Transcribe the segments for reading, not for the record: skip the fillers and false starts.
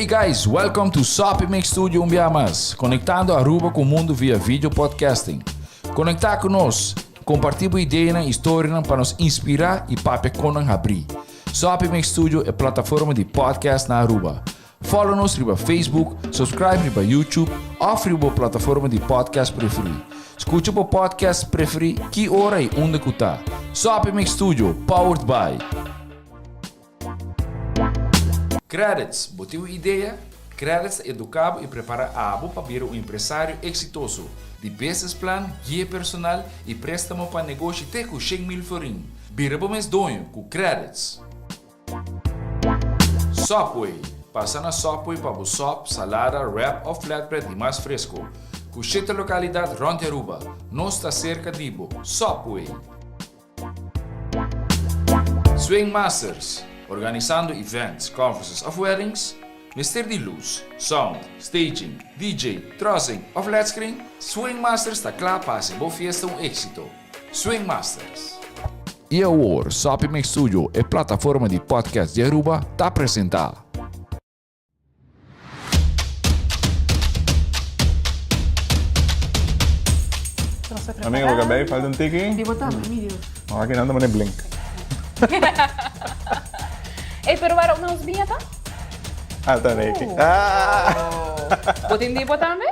guys, welcome to Soppy Mix Studio un bia mas, conectando Aruba cu mundo via video podcasting. Conecta cu nos, comparti bo ideanan y storianan pa nos inspira y papia con nan habri. Soppy Mix Studio e plataforma di podcast na Aruba. Follow nos riba Facebook, subscribe riba YouTube of riba bo plataforma di podcast preferi. Scucha bo podcast preferi ki ora y unda cu ta. Soppy Mix Studio, powered by. Credits, bo tin un idea? Credits ta educa bo y prepara abo pa bira un empresario exitoso. Di business plan, guia personal y prestamo pa negoshi te cu 100,000 florin. Bira bo mes doño cu Credits. Subway, Pasa na Subway pa bo sop, salada, wrap of flatbread di mas fresco. Cu shete localidad rond di Aruba. Nos ta cerca di bo. Subway! Swing Masters, Organisando events, conferences of weddings? Mester di luz, sound, staging, DJ, trussing of led screen? Swing Masters ta cla pa haci bo fiesta un exito. Swing Masters. Y awor, Soppy Mix Studio, e plataforma di podcast di Aruba, ta presenta. Amiga, bo cabey falta un tiki. Di bo tambe, mi Dios. No, aki nan ta mane blink. Ey, pero waarom nos biña ta? Ah, ta neki. Ah! Bo tin di bo tambe?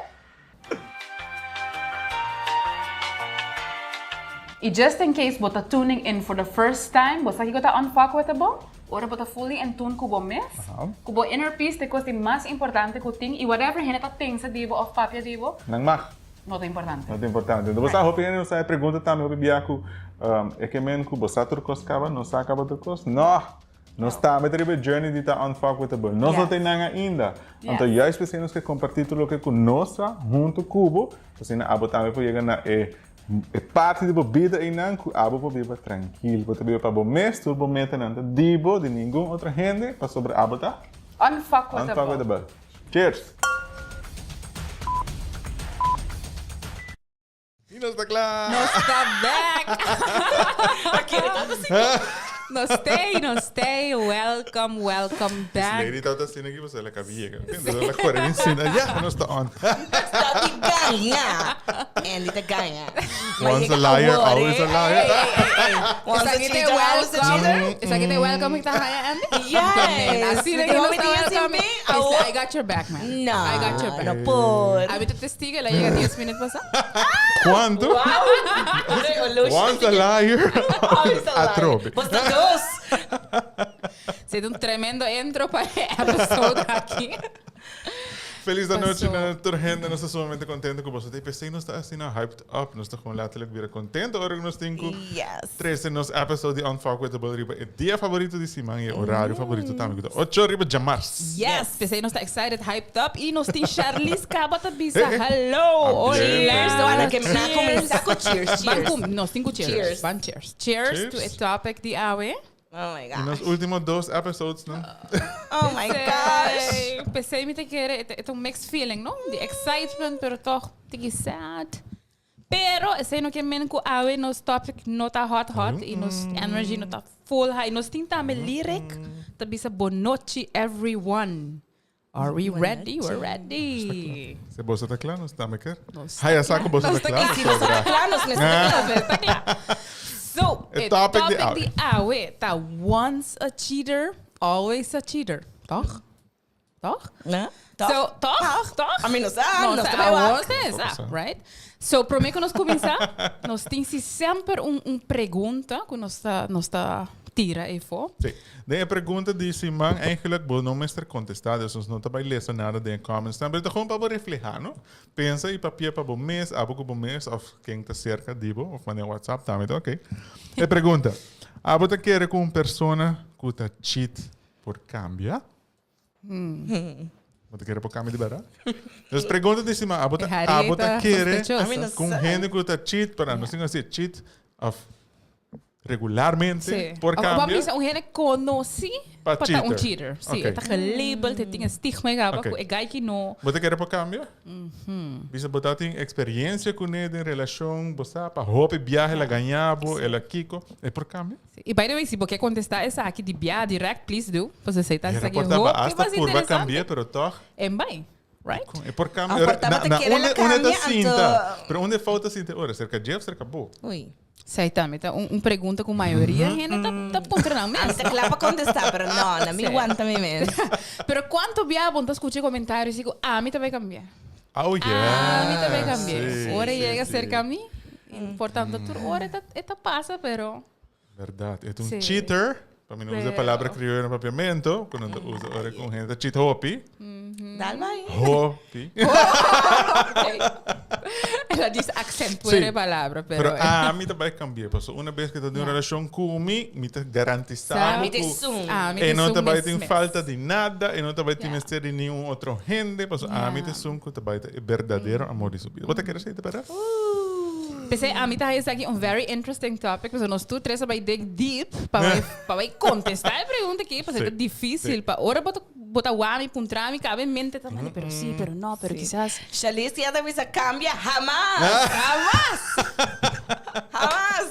Y just in case bo ta tuning in for the first time, bo sa kico ta unfuckwithable? Ora bo ta fully in tune cu bo mes, cu bo inner peace ta e cos di mas importante cu tin y whatever hende ta pensa di bo of papia di bo, Nan mag. no ta importante. No ta importante. Enton bo sa hopi hende no sa e pregunta tambe hopi bia cu e ke men cu bo sa tur cos caba, no sa caba tur cos? No! Nos tambe ta riba e journey di ta unfuckwithable. Nos no ta einan ainda. Anto juist p'esei nos ke kompartí tur loke ku nos sa huntu ku bo, asina abo tambe por yega na e e parti di bo bida einan ku abo por biba trankil. Bo ta biba pa bo mes, tur bo metanan ta di bo, di ningun otro hende, pasobra abo ta Unfuckwithable. Unfuckwithable. Cheers! Y nos ta kla! Nos ta back! Nos stay, nos stay. Welcome, welcome back. This lady tabata asina aki pasobra el a caba yega. Entonces el a core bien asina. Ya, nos ta on. Stop di gaña. Andy ta gaña. Once a liar, always a liar. Once a Esaki te cheater, always a cheater. welcome. Esaki te welcome ik ta haya, Andy? Yes. Asina Mi que nos tin ta hopi dia sin welcome. mi, Is awor. I got your back, man. No, I got your back. no por. Abi ta testigo, el a yega 10 minut pasa. Cuanto? Wow. Once a liar, Always a liar. atrobe. Bos ta dos. Zit un tremendo intro pa e episode aki. Feliz anochi Paso. na tur hende. Nos ta sumamente contento cu boso ta. Y pesey nos ta asina hyped up. Nos ta gewoon letterlijk bira contento ora cu nos tin cu Yes. trece nos episode di Unfuckwithable riba e dia favorito di siman y e horario favorito tambe cu ta ocho riba djamars. Yes, pesey nos ta excited, hyped up y nos tin Charlize caba ta bisa Hey, hey. hello, hola. Cheers. Ohala que na cuminsa cu cheers, Ban cheers. cu, nos tin cu cheers. Cheers. Ban cheers. Cheers to Cheers. e topic di awe. Oh my Y gosh. nos ultimo dos episodes, no? Oh my gosh. Pesey mi ta kere, e ta un mixed feeling, no? Di excitement, pero toch tiki sad. Pero esey no ke men cu awe nos topic no ta hot hot y nos energy no ta full high. Nos tin tambe lyric ta bisa bonochi everyone. Are we ready? We're ready. Si boso ta kla, nos tambe ker. Nos ta Haya sa ku boso ta Nos ta kla, kla. pasobra. Nos ta kla, nos mester ta kla. Nos ta kla. So, E e topic di topic awe. di awe ta once a cheater, always a cheater. Toch? Toch? No? Toch? So, toch? Toch? I mean, no sa, No nos sa, ta bai awor wak. sa, Nos sa, sa. right? So, prome ku nos kuminsá, nos tin si semper un, un pregunta ku nos ta, nos ta tira efo. Sí. Den e pregunta di siman eigenlijk bo no mester contesta, dus nos no ta bai lesa nada den e comments nan, pero ta gewoon pa bo refleha, no? Pensa y papia pa bo mes, abo cu bo mes of ken ta cerca di bo, of manda WhatsApp tambe ta ok. E pregunta, abo ta kere cu un persona cu ta cheat por cambia? Bo ta kere por cambia di berdad? Dus pregunta di siman, abo ta, abo ta kere Sospechoso. cu un hende cu ta cheat, pero nos tin cu haci cheat of. Regularmente por Of cambia. bisa un hende conoci Pa pa ta un cheater. cheater. Si, Ok. e ta gelabeld, e tin e stigma e gaba Ok. cu e guy ki no. Bo ta kere por cambia? Bisa bo ta tin experiencia cune den relacion, bo sa pa hopi biahe el a gaña bo, el a kico, e por cambia? Si. Y by the way, si bo ke contesta esaki di bia direct, please do. Pasobra esey ta E esaki rapor ta ba hopi hasta mas purba interesante. cambia, pero toch. En bai, right? Con e por cambia. Ah, por Na, tabata na kere unda, la unda ta cambia, sinta? anto- Pero unda e fout ta sinta ora? Cerca dje of cerca bo? Uy. Esei tambe ta un pregunta ku mayoria hende ta ta puntra nan mes. Ami ta kla pa kontestá, pero no, na mi wanta mi mes. Pero kuantu bia bo ta skucha e komentario si ku ami ta bai kambia? Oh yes. Ami ta bai kambia. Sí, Ora sí, yega sí. serka mi, por tanto tur ora e ta e ta pasa, pero. Berdad. E ta un Sí. cheater. Pa mi no usa Pero- palabra crioyo na papiamento, ku nan ta usa ora ku un hende ta cheat hopi. Dal bai. Hopi. El a djis accentuer Sí. e palabra, pero. Pero ami ta bai cambi'é, pasobra una bes ku ta den un relashon ku mi, mi ta garantisá Sa. Mi ta ku esun. Ami ta e no ta esun bai mes tin mes. falta di nada, e no ta bai tin mester di niun otro hende, pasobra ami ta esun ku ta bai ta e berdadero amor di su bida. Bo ta kere esei ta berdad? P'esei ami ta haña esaki un very interesting topic, pasobra nos tur tres a bai dig deep pa bai pa bai contesta e pregunta aki, pasobra Sí, ta difícil sí. pa ora bo ta bo ta wak mi puntra mi caba en mente ta manda pero sí, pero no, pero kisas. Shalice ya ta bisa cambia jamás. Jamás! Jamás.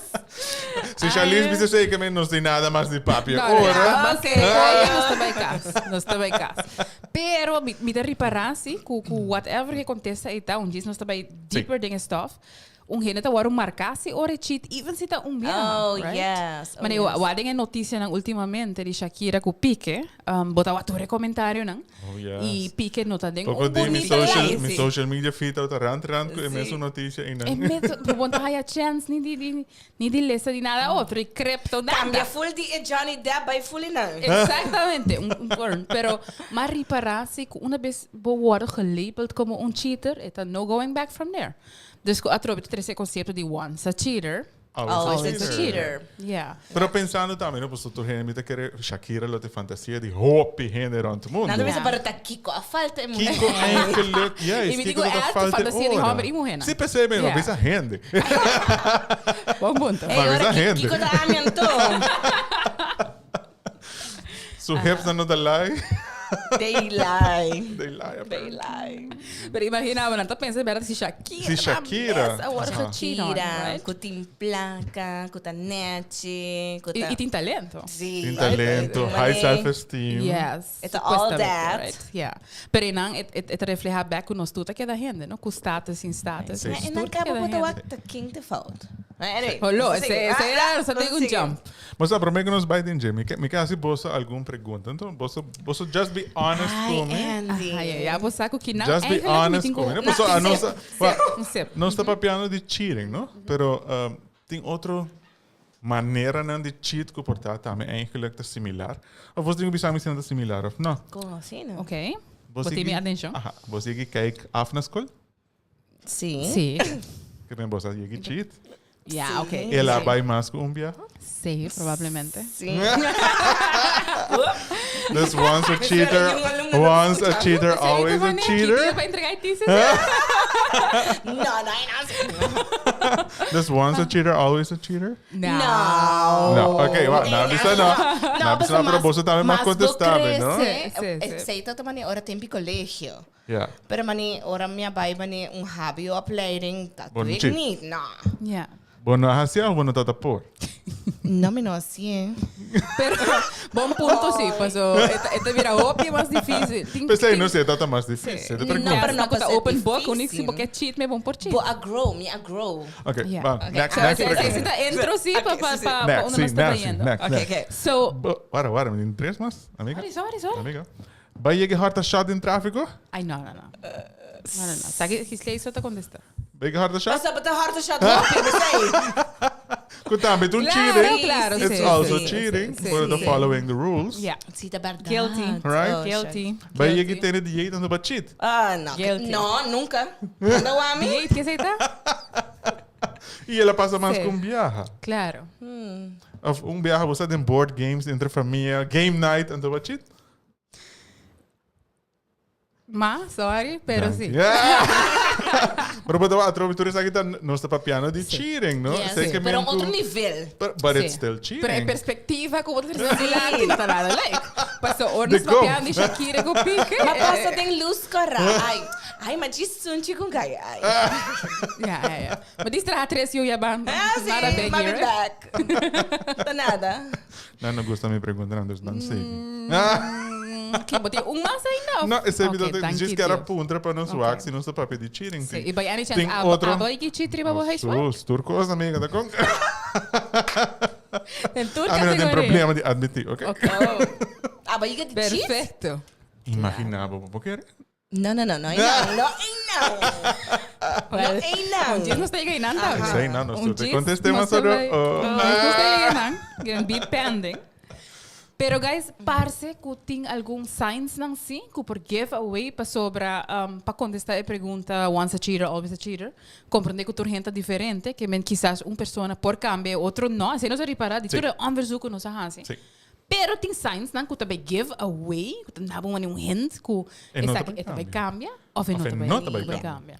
Si Shalice bisa esei ke men nos tin nada mas di papia No, no, ora. no, Ok. Ay, nos ta bai cas, nos ta bai cas. Pero mi mi ta ripara si cu cu whatever ke contesta ei ta, un djis nos ta bai deeper den e stof. Un hende ta wòrdu marká si ora e cheat, even si ta un biaha, Oh, right? yes. Oh, Mane, yes. wak den e notisianan ultimamente di Shakira ku Pique, um, bo ta wak tur e komentarionan. Oh, yes. I Pique no ta den Poko un di mi bunita social, life. mi social media feed ta rant rant ku e Sí. mesun notisia einan. E mes, bo no ta haya chance ni di, di, ni di lesa di nada otro, i crypto, nada. Cambia full di e Johnny Depp bai full nan. Exactamente, un, un burn. Pero maar ripara si ku una bes bo wòrdu gelabeld komo un cheater, e ta no going back from there. Dus ku atrobe ta trese e konsepto di once a cheater, Always a cheater. Yeah. Pero pensando tambe, no, pasobra tur hende mi ta kere Shakira lo ta e fantasia di hopi hende rond mundu. Nan ta bisa Ja. pero ta Kiko a falta e muher. Kiko eigenlijk, juist, I mi Kiko digo ta echt falta fantasia di ora. homber i muhernan. Si, p'esei mi no Ja. bisa hende. Bon punto. Ey, Maar ora bisa hende. Kiko ta ami anto. Su hips nan no ta lie. They lie. They lie. They lie. Pero imagina, bo nan ta pensa berdad si Shakira. Si Shakira. Mes awor Aha. gecheat on, Shakira, right? ku tin plaka, ku ta nechi, ku ta... I, i tin talento. Sí. Tin talento, high self-esteem. Yes. It's all supuestamente, that. Right? Yeah. Pero nan, et, et, et refleja back ku nos tur ta keda hende, no? Ku status sin status. Sí. Nos En dan tur ta cabo keda bo ta hende. wak ta king te fout. Anyway, Holo, nos ese, sigue. ese Ah, era, nos nos tin un sigue. jump. Mas a promé ku nos bai den dje, mi ke mi ke hasi boso algun pregunta. Enton, boso boso just be honest Ai, ku mi. Andy. Ai, ai, ai, bo sa ku kinan Just be eigenlijk mi honest tin ku mi. No, ku- paso a nos wa, Un sip. nos ta papiando di cheating, no? Pero um, tin otro maneranan di cheat ku por ta tambe eigenlijk ta similar. Of boso tin ku bisa mi si nan ta similar of no. Kon asina? Ok. Bo tin mi atencion? Aha. Bo sigui kijk af na skol? Sí. Sí. Ke men bo sa yegi cheat? Ja, ok. El a bai mas ku un biaha? Sí, probablemente. Sí. Dus once a cheater, once a cheater, always a cheater. Pa entregar e thesis. No, no, no. Dus once a cheater, always a cheater? No. No. No, ok, wa, na bisa no. Na bisa no, pero boso tambe mas contestable, no? Sí, sí, sí. Sei ta mani ora tempi colegio. Ja. Pero mani ora mi a bai mani un hbo opleiding, dat Bon doe ik cheat. niet. No. Ja. Bo no a hacia of bo no tata por? No, mi no hacié. Pero, bon punto sí, paso, e ta bira hopi mas difícil. Tin- P'esei tin- no si e tata mas difícil. Sí. Te No, pregunta. pero no Ku ta pa ser open book, unik si difícil. bo ke cheat, me bon por cheat. Bo a grow, mi a grow. Ok, Ja. va, Ok. next, So, next si, si, pregunta. si ta intro sí, pa, pa, sí, sí. pa, pa Next, uno sí, no está next, sí, bayendo. next, Ok, next. ok. So, Bo, wara, wara, mi tin tres mas, amiga. sorry, sorry, sorry. Amiga. Bai yega harta shot den tráfico? Ay, no, no, no. No, no, no. Sa ki Gisley so ta contesta. Bai yega harta shot? Basta, basta harta shot hopi, besei. Ku tambe ta un Claro, cheating. claro, It's sí, also sí, cheating sí, sí, for the sí. following the rules. Yeah. Sí, ta berdad. Guilty. Right? Oh, shit. Guilty. Bai yega tene dieet anto ba cheat. Ah, no. Guilty. No, nunca. No, a mi. Dieet, ke esei ta? I el a pasa mas Sí. ku un biaha. Claro. Of un biaha bo sa den board games entre famia, game night anto ba cheat. Ma, sorry, pero si. Pero bo ta atrobe tur esaki ta nos ta papiando di cheating, no? Yes, Sei ke pero un men otro ku- nivel. But, but it's Sí. still Pero e cheating. perspectiva ku bo ta trese dilanti no ta nada leuk. Paso ora nos De kom. papiando di Shakira ku Pique. Ma pasa den luz kora. Ai, ai, ma djis sunchi ku gai. Ai. Ja, ja, ja. Ma dis traha tres yu ya ban. Ah, sí, Nada big ma here. be back. Ta nada. Nan no gusta mi pregunta, nan dus nan sigui. Ki bo tin un mas ainda? of- No, esei mi Ok, ta danki djis kier a Dios. puntra pa nos Ok. wak si nos ta papia di cheating. Sí, Tin i by any chance tin abo otro. abo iki cheat riba bo huiswerk? Sus, tur kos amiga ta kon. Den tur A mi no tin categoria. problema di admiti, ok? Ok. Abo you get to cheat? Perfecto. Imagina bo, bo kere? No, no, no, no, no, no, no. Well, No, ei não. Un djis nos ta yega einan tambe. Esei nan, nos Un tur te djis contestemos nos ta oro. bai- Oh. Un djis nos ta yega einan. Gonna be pending. Pero guys, parce cu tin algun signs nan si cu por give away pasobra um, pa contesta e pregunta once a cheater, always a cheater. Comprende cu tur hende ta diferente, ke men kisas un persona por cambia e otro no. Asina nos a ripara di Sí. tur e onderzoek cu nos a haci. Sí. Pero tin signs nan ku ta bai give away, ku ta daba un un hint ku E no ta esaki bai e ta bai cambia. cambia of e Of no e ta bai no ta bai bai cambia. cambia.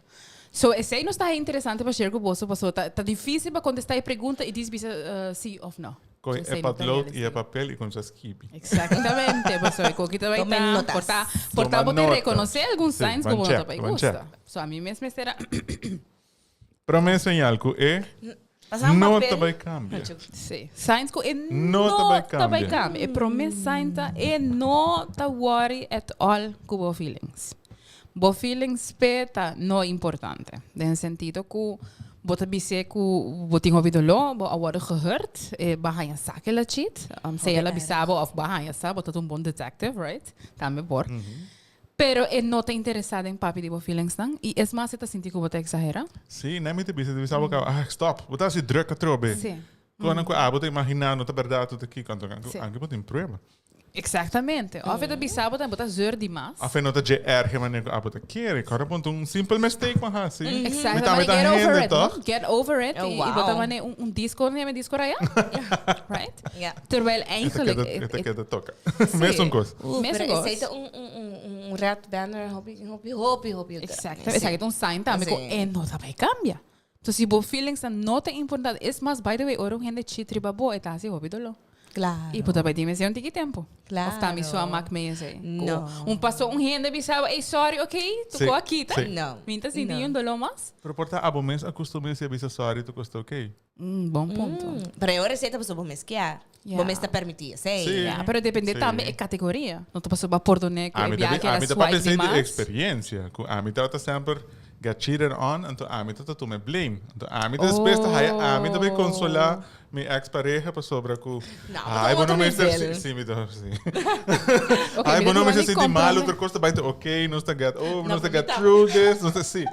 So esei nos ta interesante pa share ku boso paso ta ta dificil pa contesta e pregunta y dis bisa si of no. Koe So e esei no ta potlood y e realistico. papel y cuminsa skibi. Exactamente, paso e koki ta bai Tomen ta notas. por ta por ta Toma bo te nota. reconoce algun Sí, signs ku ban bo no ta check, bai ban gusta. check. So a mi mes mester a Prome señal ku e Pasa un no papel. ta bai cambia. Sí. Signs ku e No no ta bai ta bai cambia. cambia. E prome sign ta e no ta worry at all ku bo feelings. Bo feelings p'e ta no importante. Den sentido ku bo ta bis'é ku bo tin hopi doló, bo a wòrdu gehurt, e bo a haña sa ke el a cheat. Sea el a bisa bo òf bo a haña sa, bo ta un bon detective, right? Tambe por. Pero e no ta interesá den papia di bo feelingsnan i es mas e ta sinti ku bo ta eksagerá. Sí, nei mi ta bisa, ta bisa bo kaba, ah, stop, bo ta hasi druk atrobe. Sí. Konan ku abo ta imaginá no ta bèrdat tur ta kiko, anto Sí. anke bo tin prueba. Eksaktamente. Òf e ta bisa bo tambe bo ta zeur di mas. Of e no ta dje erge manera ku abo ta kere. Kòrda ponte un simpel mistake bo hasi. Mi Exactamente. tambe ta Get over hende, it, no? tòg? Get over it. Oh, I bo ta wow. mane un disco, un disco raya. Right? Ja. Terwijl E ta eigenlijk... keda, e ta keda toka. Mesun kos. Mesun Pero kos. esei ta un, un, un, un red banner hopi, hopi, hopi, hopi grandi. Exacto. Esaki ta un sign tambe ku Sí. e no ta bai cambia. So si bo feelings ta no ta importante, es mas, by the way, ora un hende cheat riba bo, e ta hasi hopi doló. Claro. I bo ta bai tin mester un tiki tempo. Claro. Of ta mi so a mak mee esei. Ku No. Un paso un hende bisaba, ey sorry, ok, Sí, tocó aki ta. sí. No. Mi ta sinti No. un doló mas. Pero por ta abo mes acostumbré si a bisa sorry, tu kosta ok. Bon punto. Pero e ora esei ta pasobra bo mes kier. Ja. Bo mes ta permití esei. Sí. Ja, pero depende Sí. tambe e categoria. No ta pasobra bo pordoné ku e Ami ta biaha ami era ta papia swipe esei di di mas. experiencia. Ku ami tabata semper get cheated on, anto ami ta tuma e blame. Anto ami ta despues ta haya ami ta bay consola mi ex pareha pasobra ku No, ai bo bo ta no otro mester nivel. si, si mi ta si. Ok, Ai mi bo ta no mester ni sinti malo comprende. tur kos ta bay ta ok, nos ta get over, No, nos ta mi get ta- through this, nos ta si.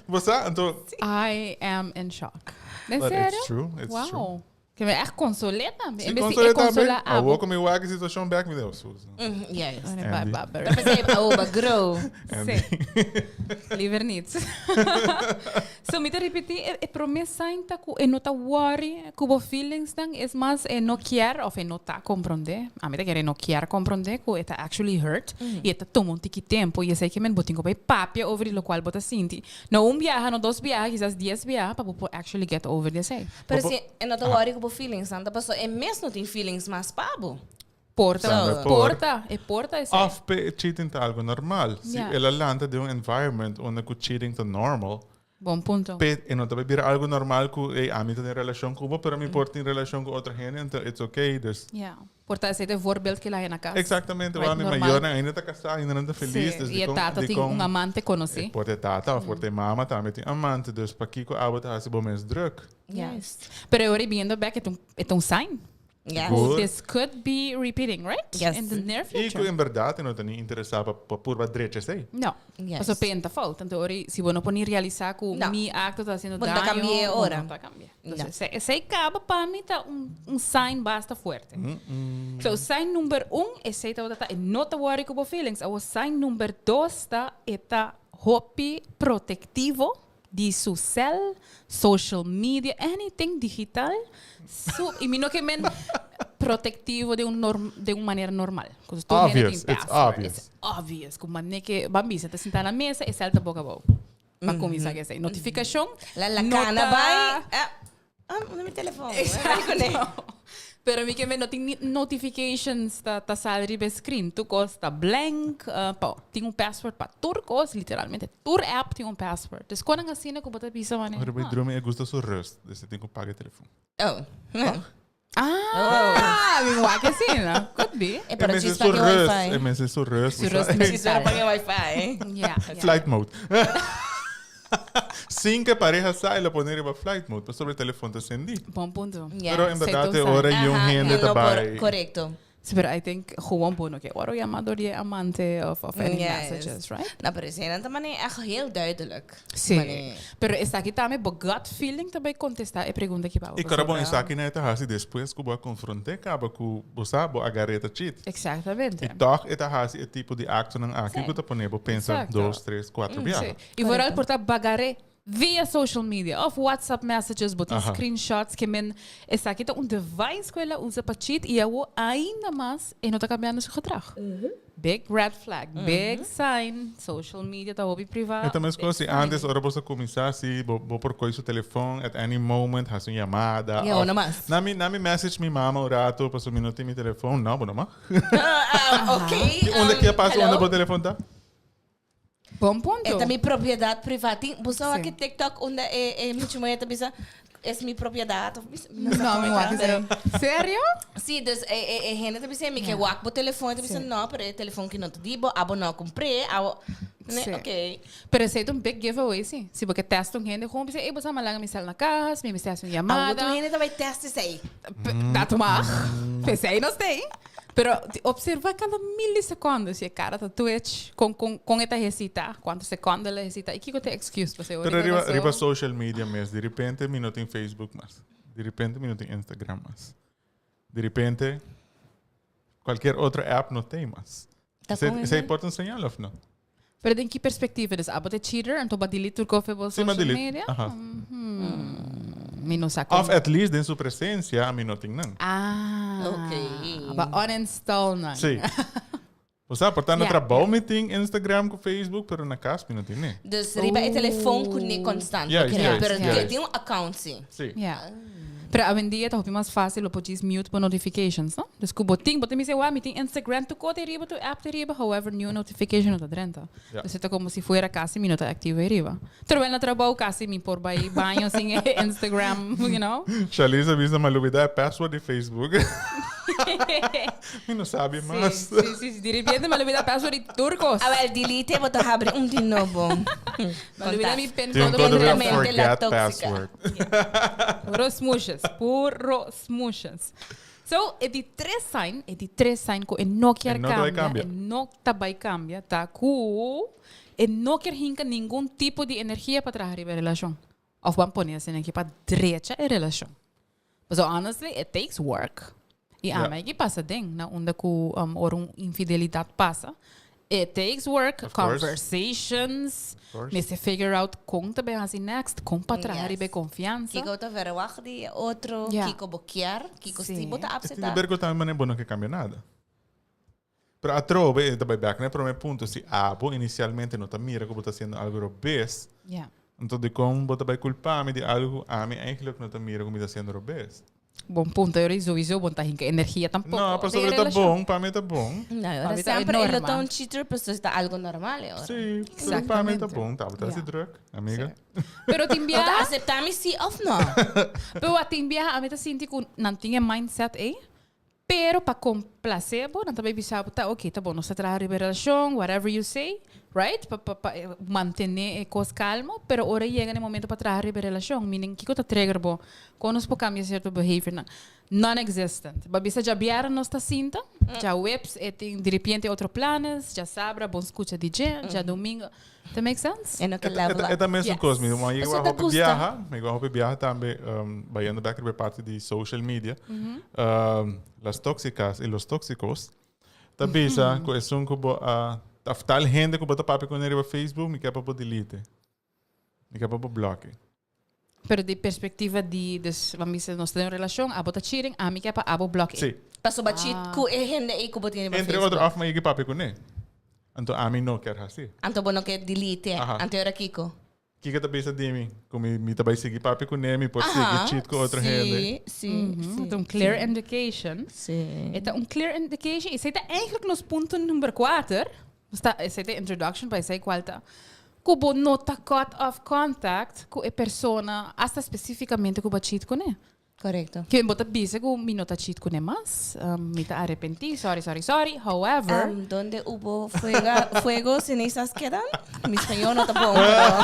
Bo sa? Anto I am in shock. En But serio? it's true, it's wow. true. Ke mi echt consolé tambe. Si En bes di consolé e tambe, consolá abo. awor ku mi wak e situashon bek mi deu Susan. Yes. Ane, bye, Andy. bye, bye. Ta pensé, oh, ba grow. Andy. Sí. Liever niet. so, mi ta repetí, e, e promé sign ta ku e no ta worry ku bo feelings dan, es mas e no kier of e no ta comprendé. A mi ta kere e no kier comprendé ku e ta actually hurt i e ta tuma un tiki tempo i esei ke men bo tin ku bai papia over di lokual bo ta sinti. No un biaha, no dos biaha, kisas dies biaha pa bo por actually get over di esei. Pero Bo- si e no ta worry ku bo feelings nan ta paso e mes no tin feelings mas pa bo. Porta, Sabe por. porta, e porta esei. Of pe cheating ta algo normal. Si Ja. el a lanta den un environment unda ku cheating ta normal, Bon punto. pe e no ta bira algo normal ku ey ami ta den relashon ku bo, pero mi por tin relashon ku otro hende, ento it's okay. Dus Ja. Por ta esei ta e voorbeeld ku el a haya na kas. Exactamente, Right, want mi normal. mayornan ainda ta kasá, ainda nan ta felis. Sí, Dus i e dikon, tata tin dikon un amante konosí. E por ta e tata of por ta e mama tambe tin amante, dus pakiko abo ta hasi bo mes druk? Yes. Pero e ora biendo bek e ta un, e ta un sign. Yes. Good. This could be repeating, right? Yes. In the near I ku future. en berdad e no ta ni interesá pa pa purba drecha esei. No. Yes. Paso penta fout. Anto ora si bo no por ni realisa ku No. mi acto ta haciendo Bo no ta daño, cambia bo ora. no ta cambia. No. Entonces, esei caba pa mi ta un, un sign basta fuerte. So, sign number un, esei tabata ta e no ta worry ku bo feelings. Awo sign number dos ta e ta hopi protectivo di su cel, social media, anything digital. Su, y mi no ke men protectivo den un norm, den un manera normal. Cu tur hende tin Obvious, it's password. obvious. It's obvious. Cu mane ke ban bisa ta sinta na mesa e cel ta boca abou. Pa cuminsa cu esey. Notificacion La la no cana ta bai. Ah, ah, unda mi telefon? Exacto. Pero mi ke men no tin ni notifications ta ta sali riba e screen. Tur cos ta blank. Uh, pa, tin un password pa tur cos, literalmente. Tur app tin un password. Dus con nan asina cu bo ta bisa wanneer, Ora bai ah. drumi e gusta su rust, dus e tin cu paga e telefon. Oh. Ah, mi wak asina. Could be. E pero E mester djis su paga rust, wifi. e mester su rust. Su rust Djis para paga wifi. Ja, ja. Flight mode. Sin que pareja sa, e lo pone riba flight mode, pasobra e telefon ta sendí. Bon punto. Ja. Pero en berdad Sei e ora Aha, yung hende no ta por, bai. Correcto. Sí, pero I think gewoon bo no ke oro yama door di e amante of, of any Yes. messages, right? Nou, pero esei nan ta manera echt heel duidelijk. Sí. Manera. Pero esaki tambe bo gut feeling ta bay contesta e pregunta ki babo I kora bon pasobra. esaki nan e ta hasi despues ku bo a konfronte kaba ku bo sa bo a gareta cheat. Exactamente. I tòg e ta hasi e tipo di aktonan aki Sí. ku ta pone bo pensa Exacto. dos, tres, kuater biaha. Sí. I vooral por ta bagare Via social media of WhatsApp messages bo tin screenshots ke men esaki ta un device ku el a usa pa cheat i awo ainda mas e no ta kambiando su gedrag. Big red flag, big sign, social media ta hopi priva. E ta meskos si antes ora bo sa kuminsá si bo bo por kohe su telefon at any moment hasi un yamada Ya, of no mas. Na mi na mi message mi mama un rato pasobra mi no tin mi telefon, no bo no mag. Ah, ok. I unda ke a pasa hello? unda bo telefon ta? Bon punto. E ta mi propiedad priva. Tin, bo sa Sí. wak TikTok unda e, e mucho mujer ta bisa, es mi propiedad. Of, bisa, no sa No, como mi ta, wak pero- Serio? Sí, dus e, e, e hende ta bisa, mi ke wak bo telefon. Ta bisa, no, pero e telefon ki no ta di bo, abo no compré, abo... Ne, Sí. ok. Pero esei ta un big giveaway, sí. Si bo ke test un hende, gewoon bisa, ey, bo sa malanga mi sal na cas, mi mester haci un Abo llamada. tu hende ta bai test esei. Dat mag. P'esei nos t'ei. Pero observa cada milisecondo si e cara ta twitch, con, con, con e ta hesita, cuanto secondo el a hesita y kico ta e excuse pa Pero riba, riba social media mes, di repente mi no tin Facebook mas. Di repente mi no tin Instagram mas. Di repente cualkier otro app no tin mas. Ta Esey, con esey esey? por ta un señal of no? Pero den ki perspectiva? Dus abo ta cheater anto bo a delete tur kofe bo Sí, m'a social delete. media? Aha. Mi no sa con. Of at least den su presencia mi no tin nan. Ah. Ok. Ba uninstall nan. Sí. O sea, por ta na Ja. trabou mi tin Instagram cu Facebook, pero na cas mi no tin ne. Dus riba e telefon cu ne constant. Juist, Oké, juist, Pero juist. tin un account sí. Sí. Ja. Pero awendia ta hopi mas fácil, bo por djis mute bo notifications, no? Dus ku bo tin, bo ta misa, wou, mi tin Instagram tur kos riba, tur app riba, however, niun notification no ta drenta. Ja. Dus e ta komo si fuera kasi mi no ta activo riba. Terwijl na trabou kasi mi por bai baño sin e Instagram, you know? Charlize a bisa, ma lubida e password di Facebook. Mi no sabi mas. Sí, sí, sí, sí. Di repente mi a lubida password di tur kos. Awel, delete, bo ta habri un di nobo. Mi a lubida mi pin Tin un code code pa di Mente la forget tóxica. password. Puro smoesjes, puro smoesjes. So, e di tres sign, e di tres sign ku e no kier E no ta bai cambia, cambia. e no ta bai cambia, ta ku e no kier hinka ningun tipo di energia pa traha riba e relashon. Of ban pone asina aki pa drecha e relashon. Pasobra honestly, it takes work. I Ja. ama ki pasa den na unda ku um, ora un infidelidat pasa. It takes work, Of course. conversations, Of course. mester figure out kon ta bay hasi next, kon pa traha Yes. riba e konfiansa. Kiko ta verwacht di e otro, Ja. kiko bo kier, kiko Sí. si bo ta E tin apseta. di ber ku tambe manera bo no ke kambia nada. Pero atrobe e ta bai bek na e prome punto, si abo inicialmente no ta mira ku bo ta hasiendo algo robes, Ja. anto dikon bo ta bai kulpa mi di algo ku ami eigenlijk no ta mira ku mi ta hasiendo robes? Bon punto, Yori, sowieso bon ta hinka energia tampoco. No, pasobra Den ta relacion. bon, pa mi ta bon. No, ora Pa mi ta semper e lo enorma. ta un cheater, pasobra ta algo normal e ora. Sí, pero pa mi ta Exactamente. bon, tabata hasi Ja. druk, amiga. Pero tin Bo ta biaha, acepta mi si of no? pero a tin biaha, a mi ta sinti ku nan tin e mindset ei, pero pa complace bo, nan ta bay bisa bo ta ok, ta bon, nos ta traha riba e relacion, whatever you say, right? Pa, pa, pa mantene e cos calmo, pero ora yega na e momento pa traha riba e relacion, meaning kico ta trigger bo? Con nos por cambia cierto behaviornan? Non-existent. Bo a bisa djabièrnè nos ta sinta, djaweps e tin diripiente otro planes, djasabra bon scucha di dje, djadomingo. Ta make sense? E no ke level E up. ta mesun Yes. kos, mi ruman yega Eso ta hopi gusta. biaha, mi yega hopi biaha tambe, bayendo bek riba e parti di social media, las tóxicas y los tóxicos ta bisa ku esun ku bo a, of tal hende ku bo ta papia kuné riba Facebook, mi ke pa bo delete, mi ke pa bo bloke. Pero di perspectiva di, dus, ban bisa nos ta den un relacion, abo ta cheating, ami ke pa abo block e. Sí. Pasobra cheat ku e hende ei ku bo tin riba Entre otro, Facebook. of mi a yega papia kuné. Anto ami no kier hasi. Anto bo no ke delete. Aha. Anto ora kiko? Kiko ta bisa di mi? Ku mi mi ta bai sigui papia kuné, mi por sigui cheat ku otro hende. Sí, sí, sí. E ta un clear indication. Sí. E ta un clear indication. Esei ta eigenlijk nos punto number kuater. Nos ta, esei ta e introduction pa esei kual ta ku bo no ta cut off contact ku e persona, hasta specificamente ku bo a cheat kuné. Correcto. Ke bo ta bisa ku mi no ta cheat kuné mas, mi ta arepentí, sorry, sorry, sorry, however. Donde hubo fuega, fuego, cenizas quedan? Mi spañol no ta bon, pero.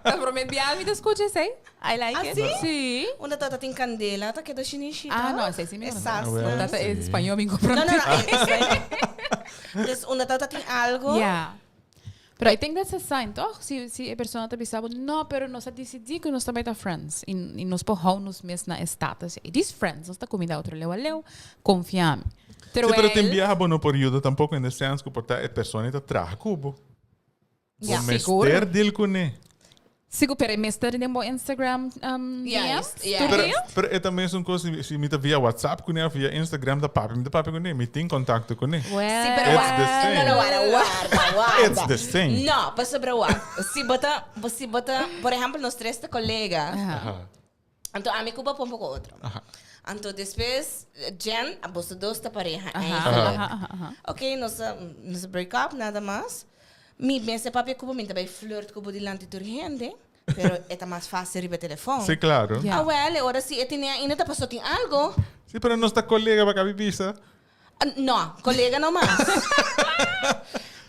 Ta prome bia mi ta skucha esei. I like Ah, it. sí? Sí. Unda tata tin candela, ta keda shinishi, Ah, no, esei sí mi conoce. Esas. Ah, well. Tata Sí. e spañol mi No, comprende. no, no, en español. Dus unda tata tin algo. Yeah. Pero I think that's a sign, toch? Si, si e persona ta bisa bo, no, pero nos a dicidí cu nos ta bay ta friends. Y, y nos por hou nos mes na e status ey. Dis friends, nos ta cuminda otro leu a leu, confia mi. Sí, pero tin Terwijl, biaha bo no por yuda tampoco in the sense cu por ta e persona ey ta traha cu bo. Bo Ja. Sigur. mester deal cune. Sigur, pero e mester den bo Instagram um, Juist, DMs? ja. Tur Pero, dia? pero e ta mesun cos si, si mi ta via WhatsApp cune of via Instagram ta papia, mi ta papia cune, mi tin contacto cune. Well, Sí, pero It's warda. the same. No, no, warda, warda, warda. It's the same. No, pasobra wak. Si bo ta, si bo ta, por ehempel, nos tres ta colega. Aha. Anto ami cu bo pon poco otro. Aha. Anto despues Jen, boso dos ta pareha Aha, eigenlijk. aha, aha, aha. Ok, nos a, nos a break up, nada mas. Mi mester papia cu bo, mi ta bay flirt cu bo dilanti tur hende, pero e ta mas facil riba telefon. Sí, claro. Ja. Ah, wel, e ora si e tene ainda ta paso tin algo. Sí, pero nos ta colega pa cabi bisa. Ah, no, colega no mas.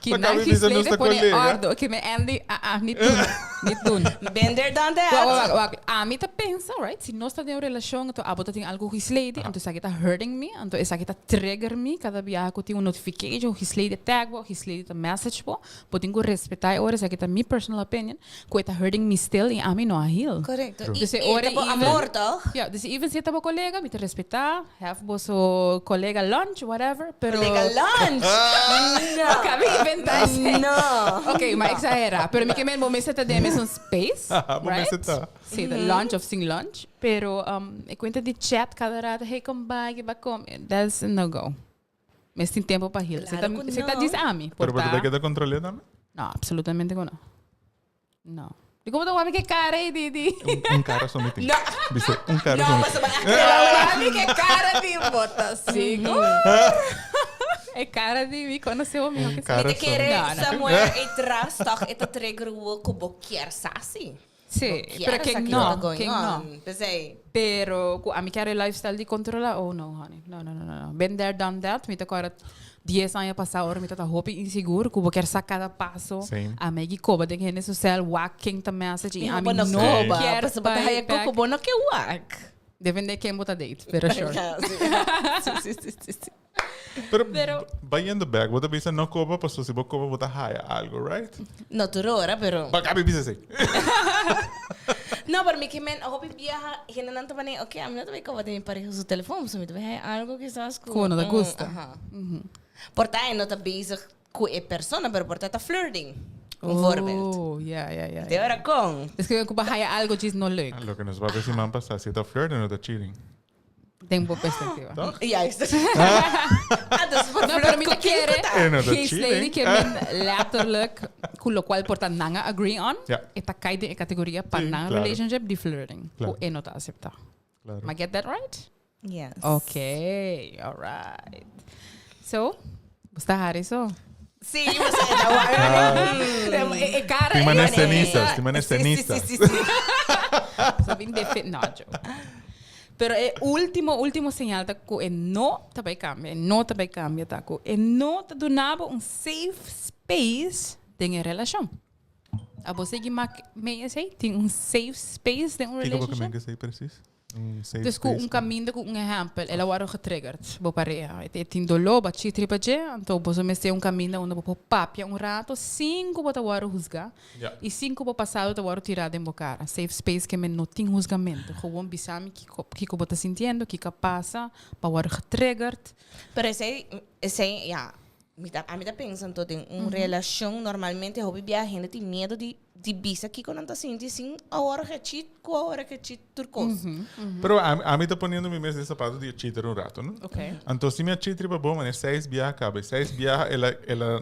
Ki Pa nan cabi bisa nos Gisley ta pone colega. ordo. Oké, me Andy, ah, ah, niet doen. Niet doen. Been there, done that. Wak, wak, wak. Ami ta pensa, right? Si nos ta den un relacion, anto abo ta tin algo cu Gisley, anto esaki ta hurting me, anto esaki ta trigger me cada biaha cu tin un notification, Gisley ta tag bo, Gisley ta message bo, bo tin cu respeta e ora, esaki ta mi personal opinion, cu e ta hurting me still y ami no a heal. Correcto. Dus Y e ora e ta bo even- amor, toch? Ja, dus even si e ta bo colega, mi ta respeta, Have boso colega lunch, whatever, pero... Colega lunch? No. Acaba de inventar ese. No. Ok, maar exagera. Pero mi ke men, bo mester ta den mesun space, Bo right? mester ta. Sí, de lunch of sin lunch. Pero um, e cuenta di chat cada rato, hey, kom bai, ke ba kom. That's a no-go. Mes tin tempo pa heal. Se ta, Claro ku se ta no. dis ami, Pero por bo ta ta... keda controlé tambe? No, absolutamente ku no. No. Di como ta wami ke cara ei di di. Un, un cara so mi tin. No. Bisa, un cara No, so mi paso tin. ba akela. Wami ke cara di bota sigur. E cara di mi conoce o miho Un ke cara Mi te so kere mi No, no. somewhere atras toch e ta trigger wo ku bo kier sa si. Sí, Bo kier pero sa ken kiko ta no, going ken no. on. P'esei. Pero ku ami kier e lifestyle di controla, oh no honey. No, no, no, no, no. Been there, done that. Mi ta kora dies aña pasá ora mi ta ta hopi insigur ku bo kier sa kada paso. Same. Ami a koba den hende su cel, wak ken ta message i Miho ami bo no no koba, kier pasobra bo ta bai haya back. koko bo no ke wak. Depende ken bo ta date, pero sure. Sí, sí, sí, sí, sí. Pero, Pero- bayendo back, bo ta bisa no koba pasobra si bo koba bo ta haya algo, right? No tur ora, pero... Bak abi bisa esei. No, pero mi ke men hopi biaha hendenan ta bane, ok, ami no ta bay koba den mi pareha su telefon, pasobra mi ta bay haya algo kisas ku... Ku no ta gusta. Aha. Por ta e no ta bezig ku e persona, pero por ta e ta flirting, un voorbeeld. Oh, ja, ja, ja. Te ora kon. Dus ku bo haya algo djis no leuk. Loke nos papia siman pasá, si e ta flirting no ta cheating. Den bo perspectiva. Toch? Juist. Ah, dus por No, pero mi ta flirt ku ken kere ku ta. Eh, no, dat Geen cheating. lady ke men letterlijk, ku locual por ta nan a agree on, Ja. e ta kai den e categoria pa Sí, nan claro. relationship di flirting. Claro. Ku e no ta acepta. Claro. Am I get that right? Yes. Okay, all right. So, bo sta hari so? Sí, bo sa e ta wak. E, e cara Tin e manes e- tenistas, tin manes Sí, sí, tenistas. sí, sí, sí. Sa bin defi- no, joke. Pero e ultimo, ultimo señal ta cu e no ta bay cambia, e no ta bay cambia ta cu e no ta duna bo un safe space den e relacion. Abo sigui mak mee esey? Tin un safe space den un Kiko bo relationship? ke men esey precies? Un safe Dus ku space. un kaminda ku un ehèmpel, el a wòrdu getriggerd, bo pareha. E tin doló, bo a chit riba dje, anto boso mester un kaminda unda bo por papia un rato sin ku bo ta wòrdu husgá Ja. i sin ku bo pasado ta wòrdu tirá den bo kara. Safe space ke men no tin husgamentu. Gewoon bisa mi kiko, kiko bo ta sintiendo, kiko a pasa, bo a wòrdu getriggerd. Pero esei, esei, ja. Mi ta, ami ta pensa anto den un relacion normalmente hopi bia hende tin miedo di di bisa kico nan ta sinti sin awor ke cheat cu awor ke cheat tur cos. Pero ami, ami ta poniendo mi mes den zapato di e cheater un rato, no? Ok. Anto si mi a cheat riba bo, mane seis biaha caba. E seis biaha el a, el a,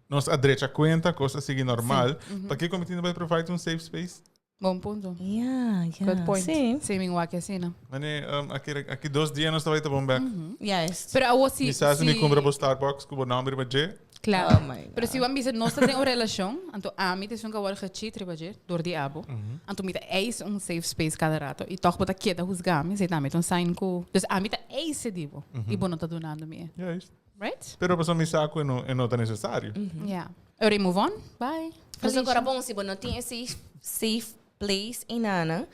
nos a drecha cuenta, cos a sigui normal. Pakico mi tin di bai provide un safe space? Bon punto. Ja, ja. Good point. Sí. Sí, mi wak asina. Mane, um, aki, aki dos dia nos tabata bon bek. Juist. Pero awo si... Mi sa si mi si- kumpra bo Starbucks ku bo nomber riba dje. Claro. Oh my Pero si wan bisa nos ta den un relacion, anto ami ta esun ku a wòrdu gecheat riba dje, dor di abo. Anto mi ta eis un safe space kada rato i tòg bo ta keda husga mi, esei tambe ta un sign ku. Dus ami ta eis di bo i bo no ta dunando mi e. Juist. Right? Pero pasobra mi sa ku e no, e no ta nesesario. Ja. Ora move on. Bye. Pasobra ora bon, si bo no tin e safe, safe place einan,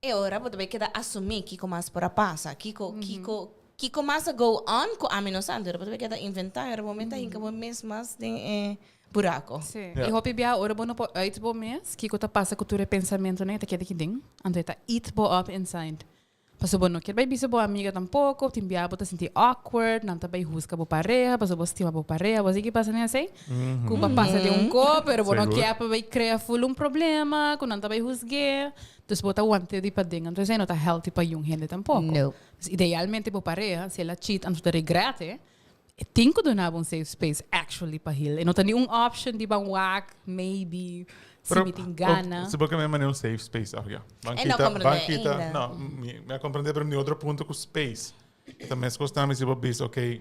e ora bo ta bay keda asumí kiko mas por a pasa, kiko, kiko, kiko mas a go on ku ami no sa. Anto ora bo ta bay keda inventá, e ora bo mester hinka bo mes mas den e buraco. Sí. Ja. I hopi bia ora bo no por uit bo mes, kiko ta pasa ku tur e pensamentonan e ta keda aki den. Anto e ta eat bo up inside. Pasobra bo no kier bai bisa bo amiga tampoco, tin bia bo ta sinti awkward, nan ta bai husga bo pareha, pasobra bo stima bo pareha, bo si ki pasa den esei? Ku bo a pasa den un ko, pero bo no Segur. kier pa bai krea ful un problema, ku nan ta bai husg'é, dus bo ta want'é di paden, anto esei no ta healthy pa yun hende tampoco. No. Dus idealmente bo pareha, si el a cheat anto ta regret'é, e tin ku duna bo un safe space actually pa heal, e no ta ni un option di ban wak, maybe, si mi tin gana. Si bo ke mane un safe space af ya. Ban E no kita, comprende ban kita, ainda. no, mi, mi a comprende pero mi otro punto ku space. Ta meskos tambe si bo bisa okay,